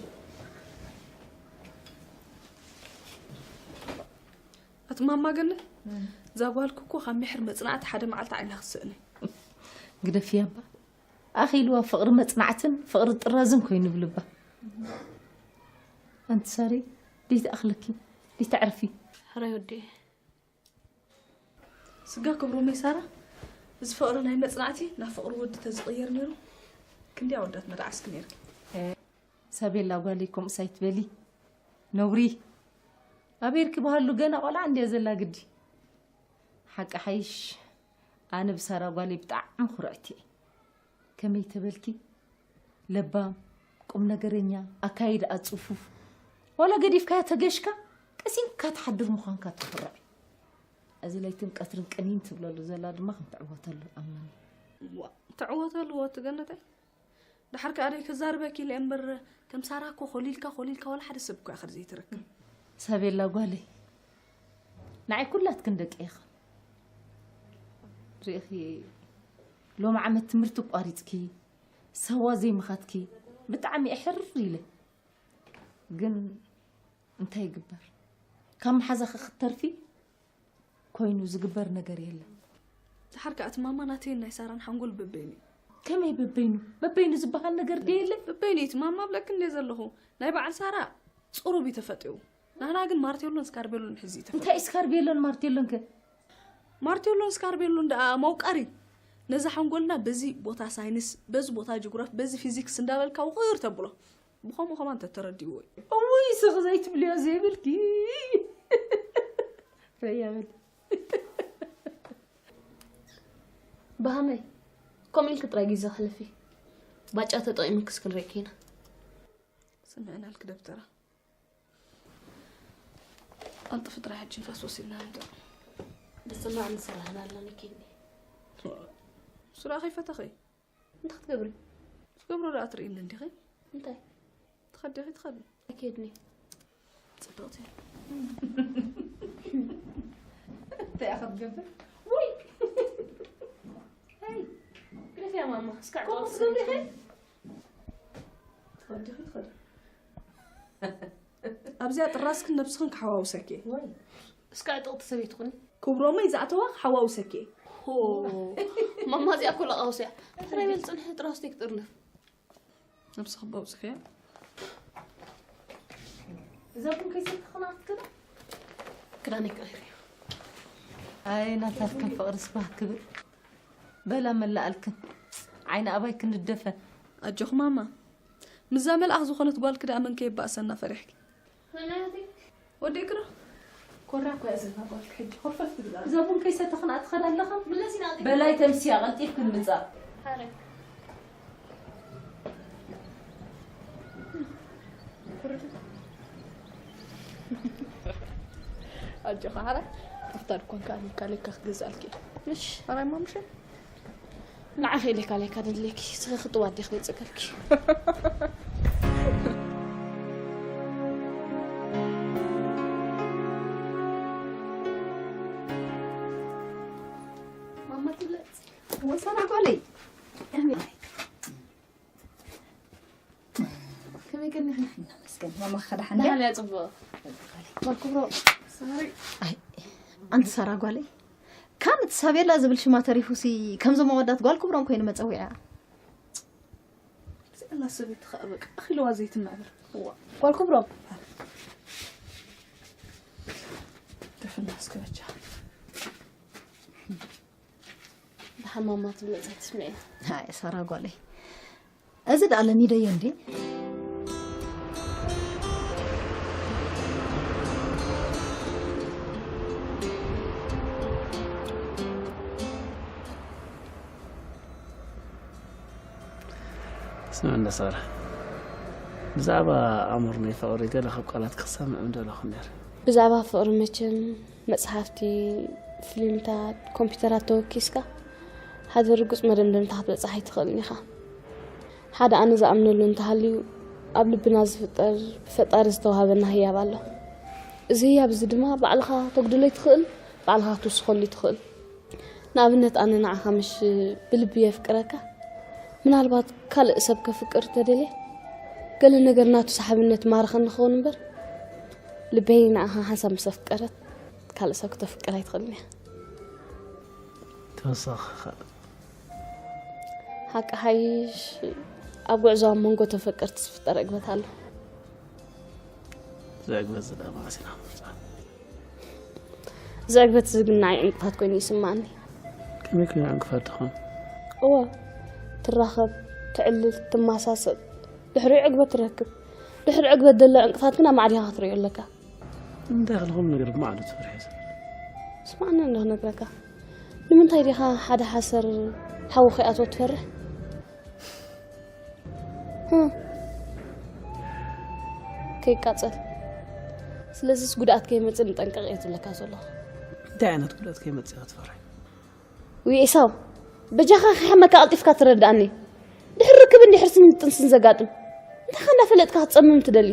ኣቲ ማማ ገነት እዛ ጓልኩ እኮ ካብ ምሕር መፅናዕቲ ሓደ መዓልቲ ዓይና ክትስእኒ ግደፍያ እባ ኣኺልዋ ፍቕሪ መፅናዕትን ፍቕሪ ጥራዝን ኮይኑ ብልባ ኣንቲ ሳሪ ደይትኣኽለኪ ደይትዕርፊ ሕራይ ወዲ ስጋ ክብሮመይ ሳራ እዚ ፍቕሪ ናይ መፅናዕቲ ናብ ፍቕሪ ወዲ ተዝቕየር ነይሩ ክንዲ ኣወዳት መጣዓስኪ ነይርኪ ሳቤላ ጓለይ ከምኡስ ኣይትበሊ ነውሪ ኣበይ ርኪ በሃሉ ገና ቆልዓ እንድያ ዘላ ግዲ ሓቂ ሓይሽ ኣነ ብሳራ ጓለይ ብጣዕሚ ኩርዕቲ እየ ከመይ ተበልኪ ለባም ቁም ነገረኛ ኣካይድኣ ፅፉፍ ዋላ ገዲፍካያ ተገሽካ ቀሲንካ ትሓድር ምዃንካ ትኩርዕ እዚ ለይትን ቀትርን ቅኒን ትብለሉ ዘላ ድማ ከም ትዕወተሉ ኣምኒ ትዕወተሉ ወቲ ገነተይ ድሓር ከኣ ደይ ክዛርበኪ ኢለ እምበር ከም ሳራ እኮ ኮሊልካ ኮሊልካ ዋላ ሓደ ሰብ እኮ ኢኻ ዘይትረክብ ሳቤላ ጓለይ ንዓይ ኩላትክን ደቂ ኢኻ ርኢኺ ሎሚ ዓመት ትምህርቲ ቋሪፅኪ ሳዋ ዘይምኻትኪ ብጣዕሚ እየ ሕርር ኢለ ግን እንታይ ይግበር ካብ መሓዛኺ ክትተርፊ ኮይኑ ዝግበር ነገር የለን ድሓር ከኣ እቲ ማማ ናተይን ናይ ሳራን ሓንጎል በበይኑ እዩ ከመይ በበይኑ በበይኑ ዝበሃል ነገር ድየ የለ በበይኑ እዩ እቲ ማማ ብለኪ እንደ ዘለኹ ናይ በዓል ሳራ ፅሩብ እዩ ተፈጢሩ ናህና ግን ማርቴሎን ስካርቤሎን ሕዚ እዩ ተፈጢሩ እንታይ ስካርቤሎን ማርቴሎን ከ ማርቴሎን ስካርቤሎን ደኣ መውቀሪ ነዚ ሓንጎልና በዚ ቦታ ሳይንስ በዚ ቦታ ጅግራፍ በዚ ፊዚክስ እንዳበልካ ውቕር ተብሎ ብኸምኡ ከማን ተተረዲእዎ እዩ እውይ ስኽ ዘይትብልዮ ዘይብልኪ ረያ በል ብሃመይ ከምኡ ኢልኪ ጥራይ ግዜ ክሕልፊ ባጫ ተጠቒምክስ ክንሪእኪ ኢና ስምዕናልኪ ደብተራ ኣንጥፊ ጥራይ ሕጂ ንፋስ ወሲድና ንምጥቕ ብስማዕ ንስራሕና ኣለኒ ኬኒ ስራ ከይፈተኸ እንታይ ክትገብሪ ትገብሮ ደኣ ትርእይኒ እንዲኺ እንታይ ትኸዲ ኺ ትኸዲ ኣኬድኒ ፅብቕቲ እንታይ ኢኻ ትገብር ወይ ሄይ ግደፍያ ማማ እስካዕ ከምኡ ትገብሪ ኸ ትኸዲ ኺ ትኸዲ ኣብዚኣ ጥራስክን ነብስኽን ክሓዋውሰኪ እስካዕ ጥቕቲ ሰበይቲ ኩኒ ክብሮመይ ዝኣተዋ ክሓዋውሰኪ ሆ ማማ እዚኣ እኮ ለቓውስያ ሕራይ በል ፅንሒ ጥራስቲ ክጥርንፍ ነብስኺ በውፅኽያ እዛ ቡን ከይሰተኽና ክትከዳ ክዳነይ ቀይር እዩ ኣይ ናታትክን ፍቕሪ ስባህ ክብል በላ መላኣልክን ዓይኒ ኣባይ ክንደፈ ኣጆኽ ማማ ምዛ መልኣኽ ዝኾነት ጓልኪ ደኣ መን ከየባእሰና ፈሪሕኪ ወዲእክዶ ኮራ እኮ እያ ዘላ ጓልኪ ሕጂ ኮፈፍ ትብል ኣላ እዛ ቡን ከይሰተኽና ትኸዳ ኣለኻ ምለስ ኢና በላይ ተምስያ ቀልጢፍክን ምጻእ ኣጆኻ ሓራ ካብታ ድኳን ከኣ ሌካ ሌካ ክገዝኣልኪ እየ ምሽ ሓራይ ማምሸ ንዓኺ ኢለ ካሌካ ደድልየኪ ስኺ ክጥዋ ኣዴኺ ደይጸገልኪ ማማ ትብለጽ ወሰና ጓለይ ከመይ ቀኒኺ ንመስገን ማማ ክኸዳ ሓንዳ ደሓን እያ ጽቡቕ ኣንቲ ሳራ ጓለይ ካብ እቲ ሳቤላ ዝብል ሽማ ተሪፉሲ ከምዞም ኣወዳት ጓል ክብሮም ኮይኑ መፀዊዕያ ስእላ ሰበይቲ ከዓ በቃ ኣኺልዋ ዘይትናበር ጓል ክብሮም ተፍና እስከ በጃ ብሓማማ ትብለፅ ትስምዒ ሃይ ሳራ ጓለይ እዚ ደኣ ለሚደዮ እንዴ ስምዕ እንደ ሳራ ብዛዕባ ኣምር ናይ ፍቕሪ ገለ ካብ ቃላት ክሰምዕ ምደለኹ ነይረ ብዛዕባ ፍቕሪ መቸም መፅሓፍቲ ፊልምታት ኮምፒውተራት ተወኪስካ ሓደ ርጉፅ መደምደምታ ክትበፅሕ ኣይትኽእልን ኢኻ ሓደ ኣነ ዝኣምነሉ እንተሃልዩ ኣብ ልብና ዝፍጠር ብፈጣሪ ዝተዋሃበና ህያብ ኣሎ እዚ ህያብ እዚ ድማ ባዕልኻ ተጉድሎ ይትኽእል፣ ባዕልኻ ክትውስኸሉ ይትኽእል። ንኣብነት ኣነ ንዓኻ ምሽ ብልቢ የፍቅረካ፣ ምናልባት ካልእ ሰብ ከፍቅር ተደልየ፣ ገለ ነገር ናቱ ሰሓብነት ማረኸኒ ክኸውን እምበር፣ ልበይ ንዓኻ ሓንሳብ ምስ ኣፍቀረት ካልእ ሰብ ክተፍቅር ኣይትኽእልን እያ። ተወሳኺ ኸ ሓቂ ሓይሽ ኣብ ጉዕዞ ኣብ መንጎ ተፈቀርቲ ዝፍጠር ዕግበት ኣሎ። ዘዕግበት ዝዳ መዓስ ኢና ክንምፃእ? እዚ ዕግበት እዚ ግን ንዓይ ዕንቅፋት ኮይኑ ይስማዓኒ። ከመይ ኮይኑ ዕንቅፋት ትኾን? እወ ትራኸብ፣ ትዕልል፣ ትማሳሰብ፣ ድሕሪኡ ዕግበት ትረክብ። ድሕሪ ዕግበት ዘሎ ዕንቅፋት ግን ኣብ ማዕዲኻ ክትሪኦ ኣለካ። እንታይ ክልኹም ነገር ብማዕሉ ትፈርሒ ሰብ? ስማዕኒ እንዶ ክነግረካ። ንምንታይ ዲኻ ሓደ ሓሰር ሓዊ ከይኣትዎ ትፈርሕ? ህም። ከይቃጸል። ስለዚስ ጉድኣት ከይመጽእ ንጠንቀቕ እየ ዝብለካ ዘለኹ። እንታይ ዓይነት ጉድኣት ከይመጽእ ኢኻ ትፈርሒ? ውይ ኤሳው፣ በጃኻ ከይሓመካ ቀልጢፍካ ትረድኣኒ። ድሕሪ ርክብ እንዲ ሕርስን ጥንስን ዘጋጥም እንታይ ከ እንዳፈለጥካ ክትጸምም ትደሊ?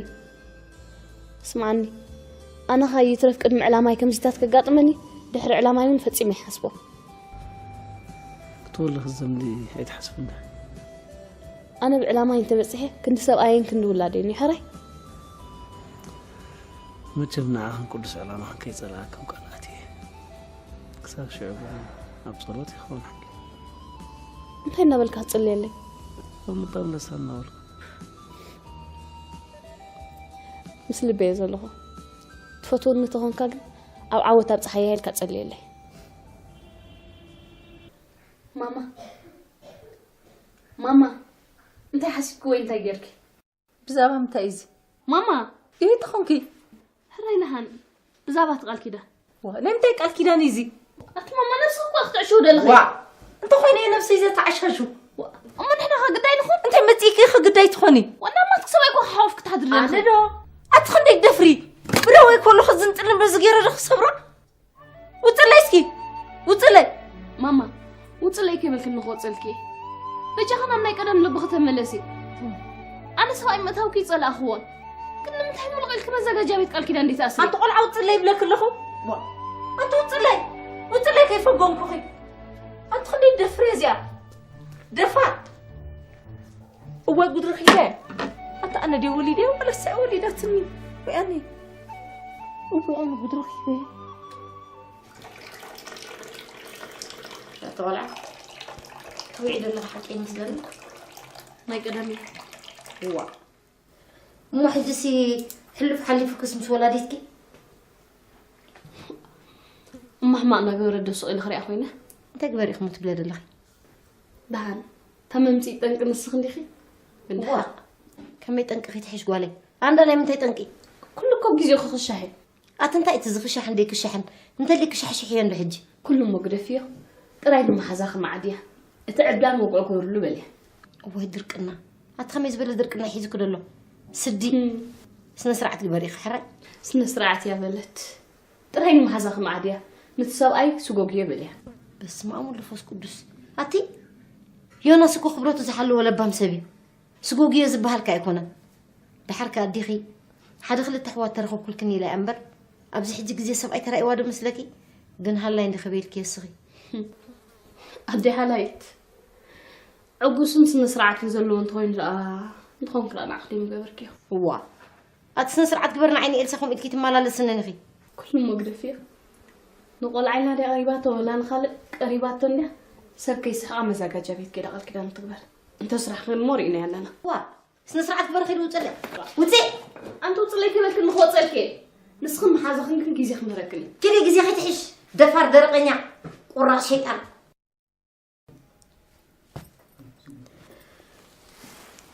ስምዓኒ፣ ኣነ ኸኣ ይትረፍ ቅድሚ ዕላማይ ከምዚታት ከጋጥመኒ ድሕሪ ዕላማይ እውን ፈጺመ ይሓስቦ። ክትወልኺ ዘምዲ ኣይትሓስብና። ኣነ ብዕላማይ እንተበጺሐ ክንዲ ሰብኣየን ክንዲ ውላደይን እዩ ሕራይ። መቸም ንዓኽን ቅዱስ ዕላማኽን ከይጸላእክን ቃል ኣትየ። ክሳብ ሽዑ ግን ኣብ ጸሎት ይኸውን ሓቂ። እንታይ እናበልካ ትጽልየለይ? ኣብ ምጣም ለሳ እናበልኩ። ምስ ልበየ ዘለኹ ትፈትወኒ ተኾንካ ግን ኣብ ዓወት ኣብ ጸሓይ ኢልካ ጸልየለይ። ማማ ማማ እንታይ ሓሲብኪ ወይ እንታይ ጌርኪ? ብዛዕባ ምንታይ እዩ እዚ? ማማ ይህቲ ኾንኪ ሕራይ ነሃን ብዛዕባ እቲ ቃል ኪዳን። ዋ ናይ ምንታይ ቃል ኪዳን እዩ እዚ? ኣቲ ማማ ነብስኺ እኳ ክትዕሽው ደለኺ። ዋ እንተኾይነ እየ ነብሰይ ዘተዓሻሹ። እሞ ንሕና ከ ግዳይ ንኹን? እንታይ መፂእኪ ኢኺ ግዳይ ትኾኒ? ዋና ማትክ ሰብኣይ እኳ ክሓወፍ ክትሓድሪ ኣነ ዶ ኣቲ ክንደይ ደፍሪ ብደወይ ከለኹ ዝንጥልን በዚ ገይረ ዶ ክሰብራ? ውፅለይ እስኪ ውፅለይ። ማማ ውፅለይ ከይበልክኒ ክወፅልኪ እየ። በጃኺ ናብ ናይ ቀደም ልብኺ ተመለሲ። ኣነ ሰብኣይ ምእታውኪ ይፀላእኽዎን ግን ንምንታይ ሙልቕ ኢልኪ መዘጋጃ ቤት ቃል ኪዳን ዘይትኣስሪ? ኣንቲ ቆልዓ ውፅለይ ይብለኪ ኣለኹ። ኣንቲ ውፅለይ ውፅለይ ከይፈጎምኩኺ። ኣንቲ ክንደይ ደፍሪ እዚኣ ደፋር። እዋይ ጉድ ረኺበ። ኣታ ኣነ ድየ ወሊደ ወላስ እያ ወሊዳትኒ? ወይ ኣነ እዋይ ኣነ ጉድ ረኺበ። ኣቲ ቆልዓ ትውዒ ዘለኹ ሓቂ ይመስለኒ። ናይ ቀደም እዩ። እዋ እሞ ሕጂሲ ሕሉፍ ሓሊፉክስ ምስ ወላዲትኪ? እማ ሕማቕ እናገበረት ዶ ስቕ ኢለ ክሪኣ ኮይነ? እንታይ ግበሪ ኢኹም ትብለ ዘለኺ? ደሓን እታ መምፅኢ ጠንቂ ንስኺ እንዲኺ? ዋ ከመይ ጠንቂ ኺትሕሽ ጓለይ? ኣንዳ ናይ ምንታይ ጠንቂ? ኩሉ እኮ ግዜኡ ክኽሻሕ እዩ። ኣቲ እንታይ እቲ ዝኽሻሕን ደይክሻሕን እንተሊ ክሻሕሽሕ እየ እንዶ ሕጂ። ኩሉ እሞ ግደፍዮ ጥራይ ንመሓዛኺ መዓድያ እቲ ዕብዳን ወግዖ ግበርሉ በልያ። እዋይ ድርቅና ኣቲ ከመይ ዝበለ ድርቅና ሒዙኪ ደሎ ስዲ። ስነ ስርዓት ግበሪ ኢኺ ሕራይ። ስነ ስርዓት እያ በለት ጥራይ ንመሓዛኺ መዓድያ ነቲ ሰብኣይ ስጎግዮ በልያ። በስመ ኣብ ወወልድ ወመንፈስ ቅዱስ ኣቲ ዮናስ እኮ ክብረቱ ዝሓለወ ለባም ሰብ እዩ። ስጎግዮ ዝበሃል ከ ኣይኮነን። ደሓር ከ ኣዴኺ ሓደ ክልተ ኣሕዋት ተረኸብኩልክን ኢላ እያ እምበር ኣብዚ ሕጂ ግዜ ሰብኣይ ተራእይዋ ዶ መስለኪ? ግን ሃላይ እንዲ ከበይልኪ እስኺ። ኣዴ ሃላይት ዕጉስን ስነ ስርዓትን ዘለዎ እንተኾይኑ ደኣ እንተኾንክ ደኣ ንዓኺ ዶ ምገበርክዮ? እዋ ኣቲ ስነ ስርዓት ግበር ንዓይ ንኤልሳ ከምኡ ኢልኪ ትመላለስንን ኢኺ። ኩሉ እሞ ግደፍዮ። ንቆልዓ ኢልና ድያ ቀሪባቶ ወላ ንኻልእ ቀሪባቶ እንድያ? ሰብ ከይስሕቓ መዛጋጃ ቤት ከይዳ ቃል ኪዳን ትግበር። እንተ ስራሕ ክንሞ ርኢናያ ኣለና። ዋ ስነ ስርዓት ግበር ኺዲ ውፅእ ውፅእ። ኣንቲ ውፅለይ ከይበልክኒ ክወፀልኪ እየ። ንስኽን መሓዛኽን ግን ግዜ ክምህረክን እዩ። ኪዲ ግዜ ኺትሕሽ ደፋር ደረቐኛ ቁራፅ ሸይጣን።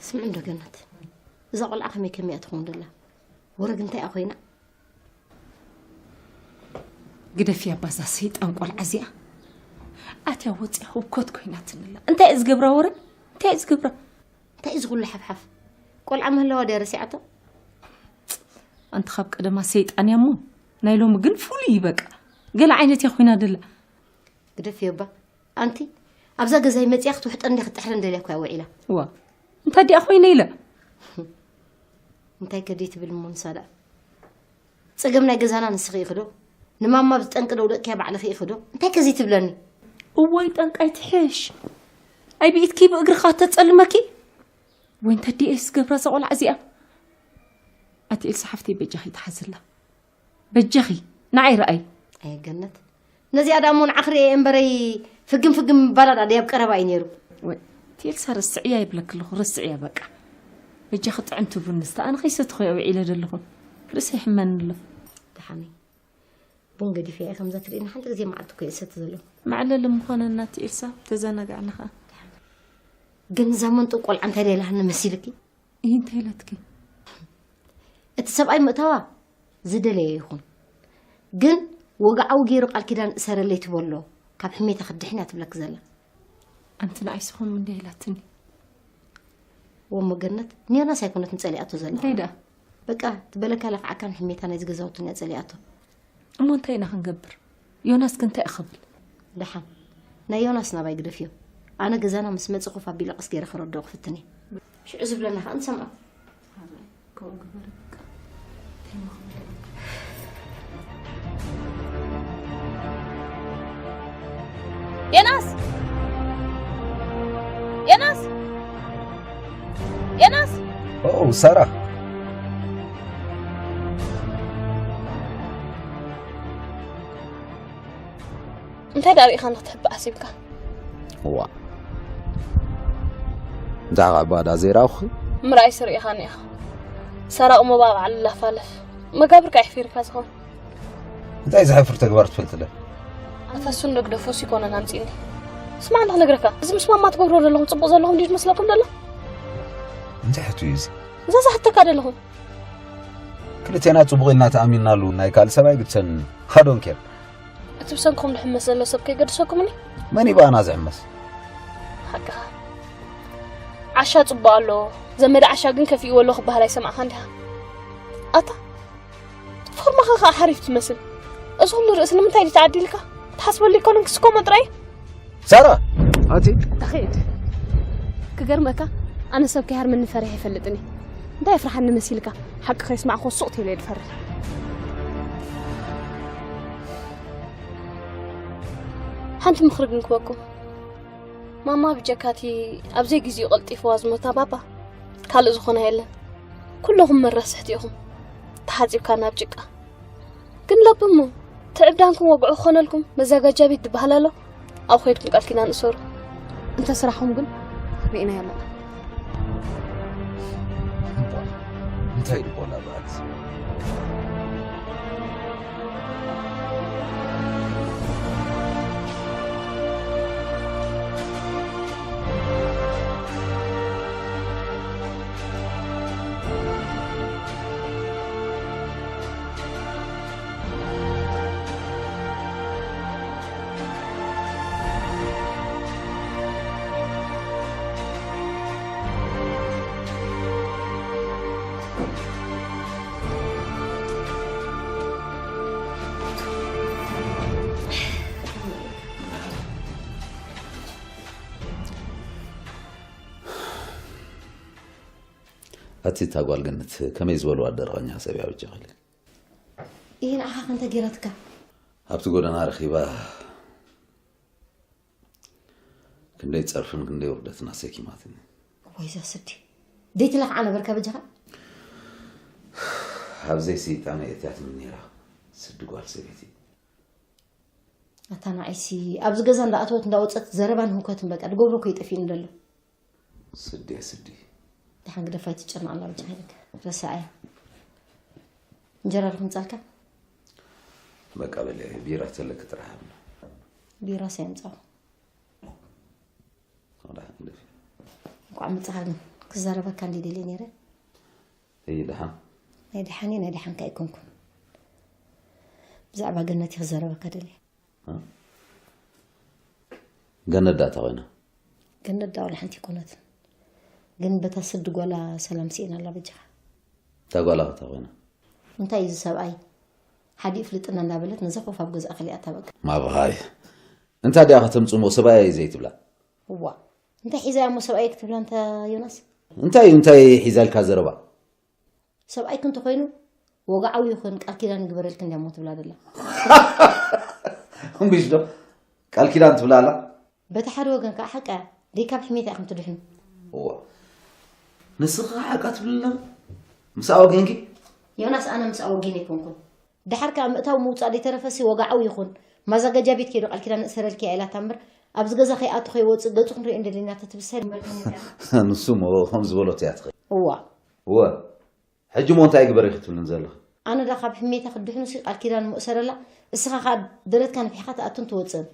ስምዒ እንዶ ገነት እዛ ቆልዓ ከመይ ከመይ እያ ትኸውን ደላ? ወረግ እንታይ እያ ኮይና? ግደፍያ ባዛ ሰይጣን ቆልዓ እዚኣ ኣትያ ወፂኣ ህውኮት ኮይናትንላ እንታይ እዩ ዝገብራ ወረ እንታይ እዩ ዝገብራ እንታይ እዩ ዝኩሉ ሓፍሓፍ ቆልዓ ምህላዋ ድያ ረሲዓቶ ኣንቲ ካብ ቀደማ ሰይጣን እያ እሞ ናይ ሎሚ ግን ፍሉይ እዩ በቃ ገለ ዓይነት እያ ኮይና ደላ ግደፍዮ ባ ኣንቲ ኣብዛ ገዛይ መፅያ ክትውሕጠን እንደ ክትጥሕረን ደልያ እኮ እያ ውዒላ ዋ እንታይ ድኣ ኮይነ ኢለ እንታይ ከ ደይ ትብል እሞ ንሳ ደኣ ጸገም ናይ ገዛና ንስኺ ኢኺ ዶ? ንማማ ብዝጠንቂ ደውደቅኪያ ባዕልኺ ኢኺ ዶ? እንታይ ከዚ ትብለኒ? እዋይ ጠንቃይ ትሕሽ። ኣይ ብኢትኪ ብእግርኻ ተጸልመኪ። ወይ እንተ ዲኤስ ገብራ እዛ ቆልዓ እዚኣ። ኣቲ ኤልሳ ሓፍተይ በጃኺ ተሓዝላ። በጃኺ ንዓይ ረኣይ። ኣየ ገነት። ነዚኣ ደኣ እሞ ንዓኺ ርእየ እምበረይ ፍግም ፍግም ምባላ ደኣ ድያብ ቀረባ እዩ ነይሩ። ወይ እቲ ኤልሳ ረስዕያ ይብለኪ ኣለኹ፣ ረስዕያ በቃ። በጃኺ ጥዕምቲ ቡን ንስተ፣ ኣነ ከይሰትኹ እየ ውዒለ ዘለኹ። ርእሰይ ይሕመኒ ኣሎ። ደሓነይ። ቡን ገዲፈ እየ ከምዛ ትርእይኒ ሓንቲ ግዜ መዓልቲ እኮ እየ ዝሰቲ ዘለኹ። መዕለሊ ምኾነና እቲ ኤልሳ፣ ተዘናጋዕና ኸኣ። ግን እዛ መንጡቕ ቆልዓ እንታይ ደኣ ኢላትኒ መሲልኪ? እይ እንታይ ኢላትኪ? እቲ ሰብኣይ ምእታዋ ዝደለየ ይኹን። ግን ወግዓዊ ገይሩ ቃል ኪዳን እሰረለይ ትበሎ፣ ካብ ሕሜታ ክድሕን እያ ትብለኪ ዘላ። ኣንቲ ንዓይ ስኹም እንደ ኢላትኒ። ወሞ ገነት፣ ንዮናስ ኣይኮነትን ጸሊኣቶ ዘላ። እንታይ ደኣ? በቃ፣ ትበለካ ለፍዓካን ሕሜታ ናይዚ ገዛውትን እያ ጸሊኣቶ። እሞ እንታይ ኢና ክንገብር? ዮናስ ከ እንታይ እዩ ክብል? ደሓን፣ ናይ ዮናስ ናባይ ግደፍዮ። ኣነ ገዛና ምስ መጸ ኮፍ ኣቢለ ቀስ ገይረ ከረድኦ ክፍትን እየ። ሽዑ ዝብለና ከኣ ንሰምዖ። ዮናስ! ዮናስ! ዮናስ! ኦ፣ ሳራ። እንታይ ደኣ ርኢኻኒ ክትሕብእ ሓሲብካ? እዋ። እንታይ ከዓ ባዳ ዘይረኣኹኺ? ምርኣይስ ርኢኻኒ ኢኻ። ሰራቕ እሞ ብኣፍ ዓለላ ፋለፍ። መጋብርካ የሕፊርካ ዝኾን። እንታይ ዘሕፍር ተግባር ትፈልጥለ? ኣታ እሱ እንዶ ግደፎስ ይኮነን ኣምጺእኒ። ስማዕ እንዶ ክነግረካ፣ እዚ ምስ ማማ ትገብርዎ ዘለኹም ጽቡቕ ዘለኹም ድዩ ዝመስለኩም ዘሎ? እንታይ ሕቶ እዩ እዚ? እዛ ዝሓተካ ዘለኹም። ክልቴና ጽቡቕ ኢልና ተኣሚንናሉ ናይ ካልእ ሰብ ኣይግድሰን። I don't care። እቲ ብሰንክኹም ዝሕመስ ዘሎ ሰብ ከይገድሰኩምኒ? መን እዩ ብኣና ዝሕመስ? ሓቅኻ። ዓሻ ጽቡቕ ኣሎ፣ ዘመደ ዓሻ ግን ከፊእዎ ኣሎ ክበሃል ኣይሰማዕኻን ዲኻ? ኣታ፣ ፎርማኻ ኸኣ ሓሪፍ ትመስል። እዚ ኩሉ ርእሲ ንምንታይ ድዩ ተዓዲልካ? ትሓስበሉ ኣይኮነን ክስከሞ ጥራይ? ሳራ! ኣቲ? ተኸይድ። ክገርመካ፣ ኣነ ሰብ ከይሃርመኒ ፈሪሐ ኣይፈልጥን እየ። እንታይ የፍርሓኒ መሲልካ? ሓቂ ከይስማዕኩ ሱቕ ኢለ እየ ዝፈርሕ። ሓንቲ ምኽሪ ግን ክበኩም። ማማ ብጀካቲ ኣብ ዘይግዚኡ ቀልጢፍዋ ዝሞታ ባባ ካልእ ዝኾነ የለን። ኩለኹም መረስሕቲ ኢኹም። ተሓጺብካ ናብ ጭቃ። ግን ለብሙ፣ እቲ ዕብዳንኩም ወግዑ ክኾነልኩም መዘጋጃ ቤት ዝበሃል ኣሎ። ኣብ ኸይድኩም ቃል ኪዳን እሰሩ። እንተ ስራሕኹም ግን ርኢናዮ ኣለና። እንታይ ልቦና በኣልሲ? ኣቲ እታ ጓል ገነት ከመይ ዝበልዋ ደረቐኛ ሰብ እያ በጃኺ ኢለ። ይሄ ንዓኻ ከ እንታይ ገይራትካ? ኣብቲ ጎደና ረኺባ ክንደይ ጸርፍን ክንደይ ውርደትን ኣሰኪማትኒ። እዋይ እዛ ስዲ። ደይትለኽዓ ነበርካ በጃኻ? ኣብ ዘይስይጣን እያ እትያትኒ ነይራ። ስዲ ጓል ሰበይቲ። ኣታ ንዓይሲ ኣብዚ ገዛ እንዳኣተወት እንዳወጸት ዘረባን ህውከትን በቃ ድገብሮ እኮ ይጠፊእኒ ደሎ። ስዲ እያ ስዲ። ደሓን ግደፋ ኣይትጨነቕ ኣላ በጃኻ ኢለካ። ረሳዓያ። እንጀራ ዶ ክምጻልካ? በቃ በለ ቢራ ተለክ ጥራሕ ሃብና። ቢራስ ኣየምጻኹ። ደሓን ግደፍ። እንቋዕ መጻኻ ግን ክዛረበካ እንዲ ደልየ ነይረ። እይ ደሓን። ናይ ደሓን እየ፣ ናይ ደሓንካ ኣይኮንኩን። ብዛዕባ ገነት እየ ክዛረበካ ደልየ። እ? ገነት ደኣ እንታይ ኮይና? ገነት ደኣ ዋላ ሓንቲ ኣይኮነትን። ግን በታ ስዲ ጓላ ሰላም ስኢና ኣላ በጃኻ። እታ ጓላ እንታይ ኮይና? እንታይ እዩ እዚ ሰብኣይ? ሓዲ ይፍልጥና እንዳበለት ነዛ ኮፍ ኣብ ገዝኣ ከሊኣታ በቃ። ማብኻይ። እንታይ ድኣ ከተምጽሞ ሰብኣይ ዘይትብላ? እዋ። እንታይ ሒዛ እያ እሞ ሰብኣይ ክትብላ እንተ ዮናስ? እንታይ እዩ እንታይ ሒዛልካ ዘረባ? ሰብኣይኪ እንተኾይኑ ወግዓዊ ይኹን ቃል ኪዳን ይግበረልኪ እንዲያ እሞ ትብላ ደላ። እምቢሽ ዶ? ቃል ኪዳን ትብላ ኣላ? በቲ ሓደ ወገን ከዓ ሓቃ እያ። ደይ ካብ ሕሜታ ኢኹም ትድሕኑ። እዋ፣ ንስኺ ሓቃ ትብልላ? ምስኣ ወገንኪ? ዮናስ፣ ኣነ ምስኣ ወገን ኣይኮንኩን። ደሓር ከዓ ምእታው ምውፃእ ደይተረፈሲ ወግዓዊ ይኹን ማዘጋጃ ቤት ከይዱ ቃል ኪዳን እእሰረልኪ እያ ኢላታ እምበር፣ ኣብዚ ገዛ ከይኣቱ ከይወፅእ ገፁ ክንሪኦ እንደለና ተትብሰል እምበር። ንሱ እሞ ከም ዝበሎት እያ ትኸይድ። እዋ። እወ። ሕጂ እሞ እንታይ ግበሪ ክትብልን ዘለኺ? ኣነ ዳ ካብ ሕሜታ ክትድሕኑሲ ቃል ኪዳን እሞ እሰረላ፣ እስኻ ከዓ ደረትካ ነፊሕካ ትኣቱን ትወፅእን።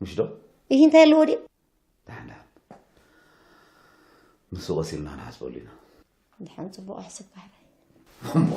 ምሽ ዶ? ይህ እንታይ ኣለዎ ድዩ? ደሓን ደሓን። ንሱ ቀስ ኢልና ንሓስበሉ ኢና። ደሓን ጽቡቕ ኣሕስብ ባሕራይ። እሞ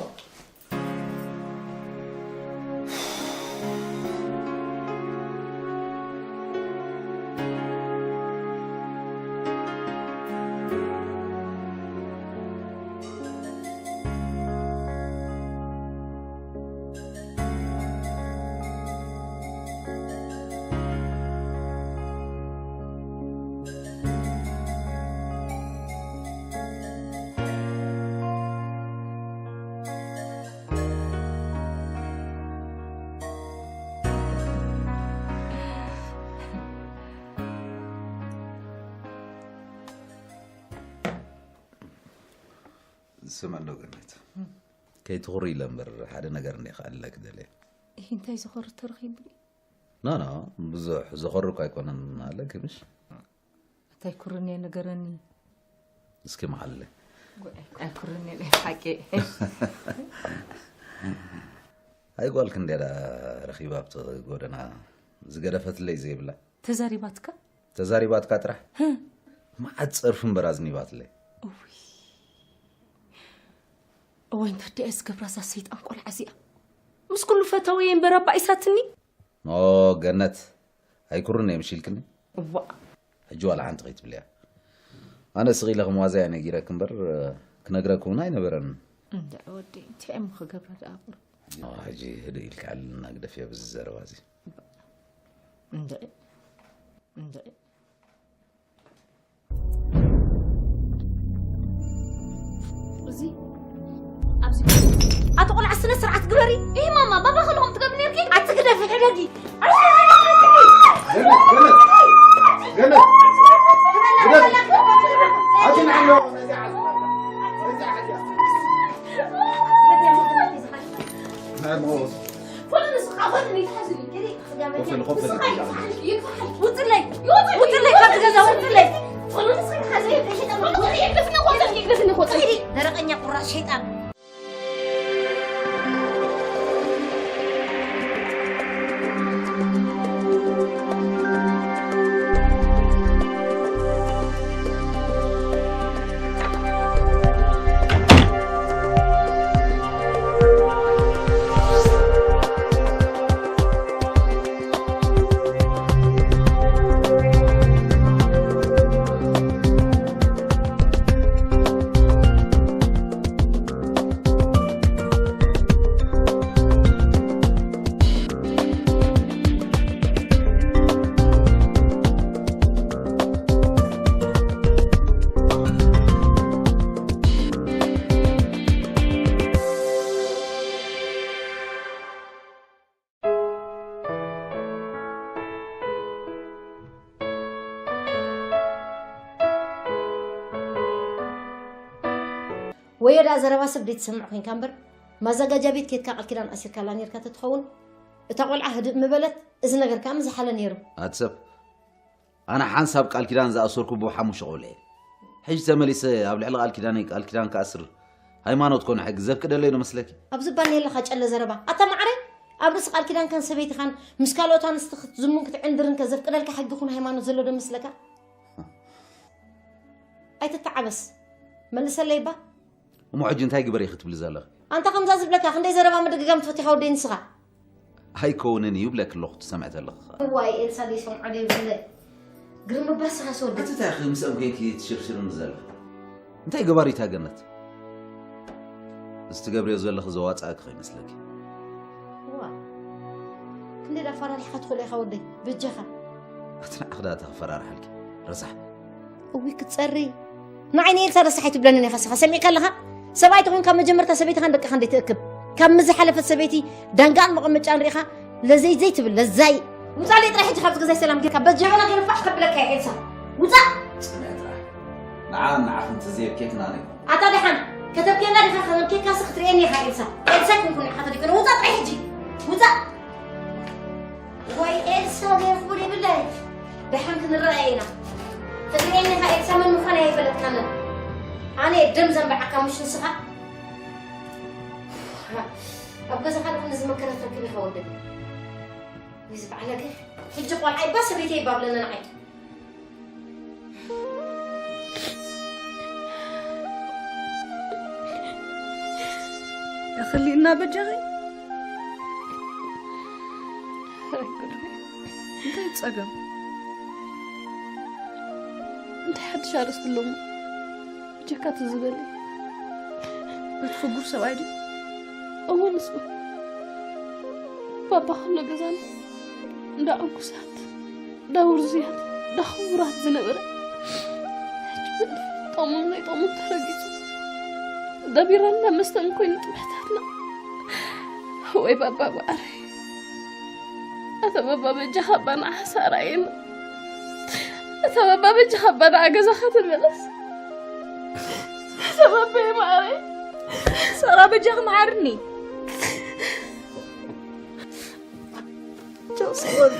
ስመ እንዶ ገነት፣ ከይትኹሪ ኢለ እምበር ሓደ ነገር እንደ ክኣልለኪ ደልየ። እሂ፣ እንታይ ዝኸሪ ተረኺቡኒ? ኖ፣ ኖ፣ ብዙሕ ዝኸሪ እኮ ኣይኮነን ኣለኪ፣ ምሽ? እንታይ ኩርኔ ንገረኒ። እስኪ መሓለለይ። ጎ-፣ ኣይኩርኔ ናይ ሓቂ። ኣይ ጓል ክንደይ ደኣ ረኺባ ኣብቲ ጎደና ዝገደፈትለይ ዘይብላ። ተዛሪባትካ? ተዛሪባትካ ጥራሕ? ህም። መዓት ጸርፊ እምበር ኣዝኒባትለይ። እውይ። እወይ፣ እንታይ ደኣ ዝገብራ እዛ ሰይጣን ቆልዓ እዚኣ? ምስ ኩሉ ፈተውየ እምበር ኣባኢሳትኒ። ኖ፣ ገነት፣ ኣይኩርን እየ ምሽ ኢልክኒ? እዋእ። ሕጂ ዋላ ሓንቲ ከይትብልያ። ኣነ ስቕ ኢለ ክምዋዛ እየ ነጊረኪ እምበር፣ ክነግረኪ እውን ኣይነበረንን። እንድዒ ወደይ፣ እንታይ እሞ ክገብራ ደኣ ቁሩብ። ኖ፣ ሕጂ ህድእ ኢልኪ ዓልልና ግደፍዮ ብዚ ዘረባ እዚ። እንድዒ፣ እንድዒ። እዚ ኣብዚ ኣቲ ቆልዓ ስነ ስርዓት ግበሪ። ይህ ማማ፣ ባባ ከለኹም ትገብሪ ነርኪ? ኣቲ ግደፊ፣ ሕደጊ። ገነት፣ ገነት፣ ገነት፣ ግደፊ። ኣቲ ንዓሎ፣ ነዚ ዓዚ፣ ነዚ ዓዚ። ናይ ሞት። ኮነ ንስኻ፣ ኮነ ንስኻ፣ ኮነ ንስኻ። ኮፈል፣ ኮፈል ንስኻ ይግዛዕ። ይግዛዕ። ውፅለይ። ይወፅለይ። ውፅለይ፣ ካብዚ ገዛ ውፅለይ። ኮነ ንስኻ፣ ይግዛዕ። ይግዛዕ። ይግዛዕ። ይግዛዕ። ደረቐኛ ቁራፅ ሸይጣን። ወዮ ደኣ ዘረባ ሰብ ደይትሰምዕ ኮይንካ እምበር፣ ማዘጋጃ ቤት ኬድካ ቃል ኪዳን ኣሲርካላ ኔርካ ተትኸውን፣ እታ ቆልዓ ህድእ ምበለት፣ እዚ ነገር ከኣ ምዝሓለ ኔሩ። ኣቲ ሰብ፣ ኣነ ሓንሳብ ቃል ኪዳን ዝኣሰርኩ ብሓሙሽተ ቆልዑ እየ። ሕጂ ተመሊሰ ኣብ ልዕሊ ቃል ኪዳነይ ቃል ኪዳን ክኣስር ሃይማኖት ኮነ ሕጊ ዘፍቅደለይ ዶ መስለኪ? ኣብዚ ባኒ ኣለኻ ጨለ ዘረባ። ኣታ ማዕረ፣ ኣብ ርእሲ ቃል ኪዳንካን ሰበይትኻን ምስ ካልኦት ኣንስቲ ክትዝሙን ክትዕንድርን ከ ዘፍቅደልካ ሕጊ ኩን ሃይማኖት ዘሎ ዶ መስለካ? ኣይትተዓበስ። መልሰለይ እባ። እሞ ሕጂ እንታይ ግበሪ ክትብሊ ዘለኺ? ኣንታ ከምዛ ዝብለካ ክንደይ ዘረባ ምድግጋም ትፈትኻ ወደይ ንስኻ? ኣይከውንን እዩ ብለኪ ኣለኹ ትሰምዒ ተለኺ ኸኣ። እዋይ ኤልሳ ደይ ሰምዖ ደይ ብለ። ግርም እባ ንስኻ ሰወዲ። ኣቲ እንታይ ኢኺ ምስኦም ኮይንኪ ትሽርሽርኒ ዘለኺ? እንታይ ገባሪት እያ ገነት? እዚ ትገብርዮ ዘለኺ ዘዋጽኣኪ ከይመስለኪ። እዋ። ክንደይ ዳ ኣፈራሪሕካ ትኽእሎ ኢኻ ወደይ? በጃኻ። ኣቲ ንዓኺ ዳ ተኸፈራርሓልኪ። ረሳሕ። እዊ ክትጸሪ። ንዓይ ንኤልሳ ረሳሕ ኣይትብለንን ኢኻ ንስኻ። ሰሚዕካ ኣለኻ? ሰብኣይ ተኾይንካ መጀመርታ ሰበይትኻን ደቅኻን ደይ ትእክብ። ካብ ምዝሓለፈት ሰበይቲ ዳንጋን መቐመጫን ርኢኻ ለዘይ ዘይትብል ለዛይ። ውፃለይ ጥራይ ሕጂ ካብዚ ገዛይ ሰላም ጌርካ በጃኻና ገለ ፋሕ ከብለካ እየ ኤልሳ። ውፃእ። ጽንዕ ጥራሕ። ንዓን ንዓኽን ትዘየብኬክና ነይሩ። ኣታ ደሓን ከተብኬና ዲኻ? ከተብኬካስ ክትርእየኒ ኢኻ ኤልሳ። ኤልሳ ኣይኮንኩን ኢኻ ተደይኮነ። ውፃእ ጥራይ ሕጂ። ውፃእ። ወይ ኤልሳ ገይርኩ ይብለይ። ደሓን ክንረኣየ ኢና። ክትርእየኒ ኢኻ ኤልሳ መን ምዃን ኣይፈለጥካንን። ኣነ ደም ዘንብዓካ ምሽ ንስኻ? ኣብ ገዛኻ ደሓን እዚ መከራ ተርክብ ኢኻ ወደይ። ወይ ዝበዓለገ። ሕጂ ቆልዓይ ባ ሰበይተይ ይባብለኒ ንዓይ። እኽሊ እናበጃኺ? ኣይ ጉድ። እንታይ ጸገም? እንታይ ሓድሽ ኣርእስቲ ኣለዎ? ብጀካ እቲ ዝበለ። እቲ ፍጉር ሰብኣይ ድዩ? እወ ንሱ። ባባ ከሎ ገዛና እንዳ ዕንኩሳት፣ እንዳ ውርዙያት፣ እንዳ ክቡራት ዝነበረ። ሕጂ ብእልፊ ጠሙን ናይ ጠሙን ተረጊጹ። እንዳ ቢራን እንዳ መስተን ኮይኑ ጥምሕታትና። ወይ ባባ ማዕረይ። ኣታ ባባ በጃኻ ባና ሓሳራ እየና። ኣታ ባባ በጃኻ ባና ገዛኻ ተመለስ። ኣታ ባባ ማዕረይ። ሳራ በጃኺ መሓርኒ። ቻው ሳራ።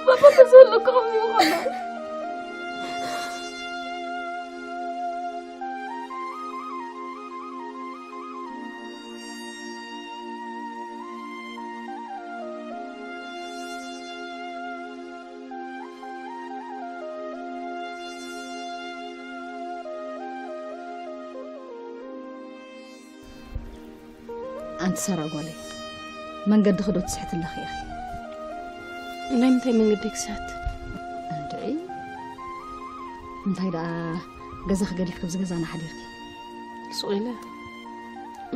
ባባ ተዘለኩ ከምዚ ይኾና። ኣንቲ ሳራ ጓለይ፣ መንገድኺ ዶ ትስሕቲ ኣለኺ ኢኺ? ናይ ምንታይ መንገዲ ክስሕት? እንድዒ፣ እንታይ ደኣ ገዛኺ ገዲፍኪ ኣብዚ ገዛና ሓዲርኪ? ሱቕ ኢለ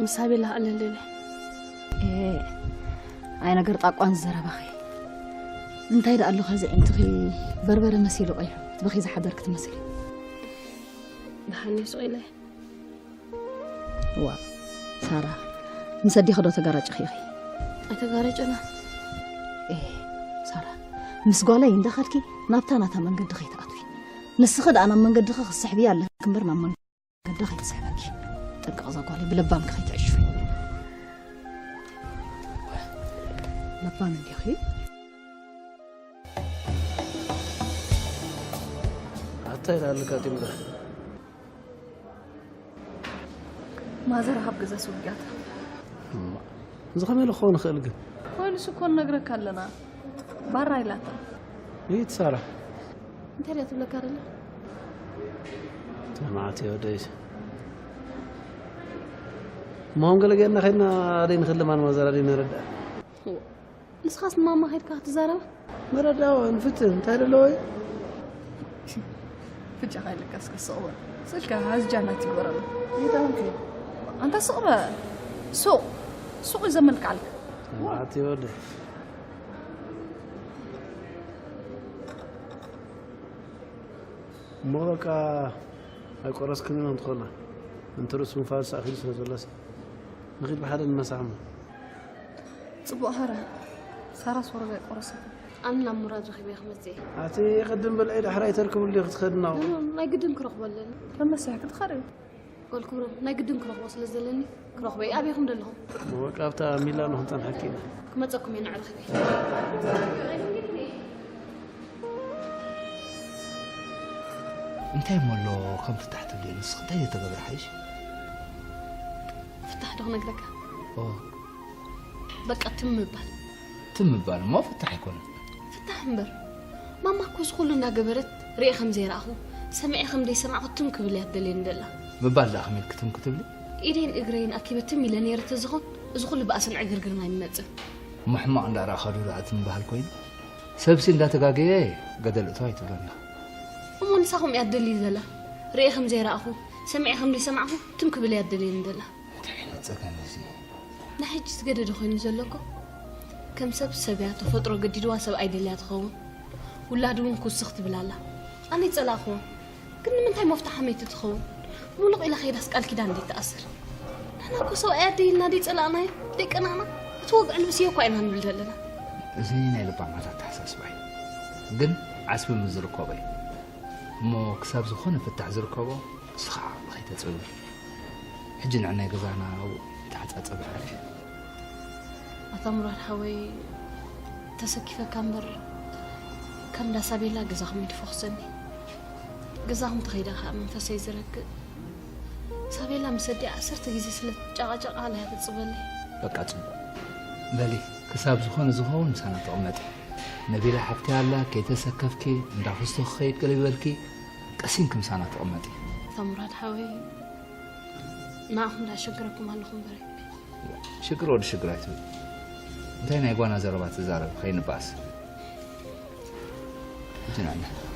ምስ ኣቤላ ክዕልል ኢለ። ኤ፣ ኣይ ነገር ጣቋን ዝዘረባኺ። እንታይ ደኣ ኣሎ ከዚ ዕንትኺ በርበረ መሲሉ ቀይሑ ትበኺ ዝሓደርኪ ትመስሊ። ደሓን እዩ፣ ሱቕ ኢለ። ዋ ሳራ፣ ምስ ኣዴኺ ዶ ተጋራጭኺ ኢኺ? ኣይተጋረጨና። ኤ ሳራ፣ ምስ ጓለይ እንዳኸድኪ ናብታ ናታ መንገዲ ከይትኣትዊ። ንስኺ ደኣ ናብ መንገድኺ ክትስሕብያ ኣለኪ እምበር ናብ መንገዲ ከይትስሕበኪ። ጥንቅቕ እዛ ጓለይ ብለባምኪ ከይትዕሽዊ። ለባም እንዲኺ። ኣታ ኢላ ኣለካ ቲምበር። ማዘር ካብ ገዛ ኣስወጊኣታ። እማ፣ እዚ ከመይ ኢሉ ክኸውን ይኽእል ግን? ኮይኑስ እኮ ንነግረካ ኣለና። ባራ ኢላታ። ይት ሳራ። እንታይ ድያ ትብለካ ደላ? ተማዕት እየ ወደይ። እሞ ገለ ጌርና ኸድና ኣደይ ንኽልማን ማዘር ኣደይ ነረድኣ። ንስኻስ ንማማ ኸይድካ ክትዛረባ? መረዳእዋ ንፍትን እንታይ ደለዎ እዩ? ፍጃኻ ኢለካ እስከ ስቕ በል። ስልካ ሃዝጃ ናት ይጎረሉ። ይዳንከ። ኣንታ ስቕ በል። ሱቕ። ሱቕ እዩ ዘመልክዓልካ። ተማዕት እየ ወደይ። እሞ በቃ ኣይቆረስክንን እንትኾና። እንተ ርእሱ ንፋስ ኣኺሉ ስለ ዘሎሲ። ንኺድ ብሓደ ንነሳሕሞ። ጽቡቕ ሃረ። ሳራስ ወረዛ ኣይቆረሰትን። ኣነ ናብ ሙራድ ረኺበ ክመጽእ እየ። ኣቲ ቅድም ብልዒ ዳሕራይ ተርክብሉ ክትኸድናው። ኖ፣ ኖ፣ ናይ ግድን ክረኽቦ ኣለኒ። ተመሲሕ ክትኸድ እዩ። ጓል ክብሮም፣ ናይ ግድን ክረኽቦ ስለ ዘለኒ ክረኽቦ እየ። ኣበይኹም ደለኹም? ወቃ ኣብታ ሚላኖ ክንጸንሐኪ ኢና። ክመጸኩም እየ ንዕረኽበ። እንታይ እሞ ኣሎ ከም ፍታሕ ትብልዮ? ንስኺ እንታይ ዘይተገብረ ሓይሽ? ፍታሕ ዶ ክነግረካ? ኦ። በቃ ትም ምባል። ትም ምባል እሞ ፍታሕ ኣይኮነን። ፍታሕ እምበር። ማማ እኮ እዚ ኩሉ እናገበረት ርእየ ከም ዘይረኣኹ፣ ሰሚዐ ከም ዘይሰማዕኩ ትም ክብል እያ ትደልየኒ ደላ። ምባል ደኣ ከመይ ኢልኪ ትም ክትብሊ? ኢደይን እግረይን ኣኪበ ትም ኢለ ነይረ ተዝኾን፣ እዚ ኩሉ ባእስን ዕግርግርን ኣይምመጽን። እሞ ሕማቕ እንዳረኣኻ ዶ ደኣ ትም በሃል ኮይኑ? ሰብሲ እንዳተጋገየ ገደል እቶ ኣይትብሎን ኢኻ። እሞ ንሳ ከምኡ እያ ትደሊ ዘላ። ርእየ ከም ዘይረኣኹ፣ ሰሚዐ ከም ዘይሰማዕኩ ትም ክብል እያ ትደልየኒ ዘላ። እንታይ ዓይነት ጸገም እዩ እዚ? ንሕጂ ዝገደደ ኮይኑ ዘሎ እኮ፣ ከም ሰብ ሰብ እያ፣ ተፈጥሮ ገዲድዋ ሰብ ኣይደልያ ትኸውን። ውላድ እውን ክውስኽ ትብል ኣላ። ኣነ ይጸላእኽዎ። ግን ንምንታይ መፍትሒ ሓመይቲ ትኸውን? ሙሉቕ ኢላ ከይዳስ ቃል ኪዳን እንዴት ትኣስር? ንሕና እኮ ሰብኣይ ኣደይ ኢልና ደይ ጸላእናዮ ደቂ ኣናና እቲ ወግዒ ንብስዮ እኳ ኢና ንብል ዘለና። እዚ ናይ ልባማት ኣተሓሳስባ እዩ። ግን ዓስቢ ምስ ዝርከቦ እዩ። እሞ ክሳብ ዝኾነ ፍታሕ ዝርከቦ ንስኻ ዓቕሊ ከይተጽብብል። ሕጂ ንዕናይ ገዛና ኣብኡ ተሓጻጸበ ሓሊፉ። ኣታ ሙራድ ሓወይ፣ ተሰኪፈካ እምበር ከም ዳሳቤላ ገዛኹም ይድፈኹሰኒ። ገዛኹም ተኸይዳ ከዓ መንፈሰይ ዝረግእ። ሳቤላ ምስ ኣዲኣ ዓሰርተ ግዜ ስለ ትጨቓጨቓ ኣላ እያ ትጽበለይ። በቃ ጽቡቕ። በሊ ክሳብ ዝኾነ ዝኸውን ምሳና ተቐመጢ። ነቢላ ሓፍቲ ኣላ፣ ከይተሰከፍኪ፣ እንዳ ክስቶ ክኸይድ ገለ ይበልኪ፣ ቀሲንኪ ምሳና ተቐመጢ። ኣታ ሙራድ ሓወይ፣ ንዓኹም ዳኣ ሸግረኩም ኣለኹ እምበር። ሽግር ወዲ ሽግር ኣይትብል። እንታይ ናይ ጓና ዘረባ ትዛረብ ከይንባኣስ። ሕጂ ንዕና።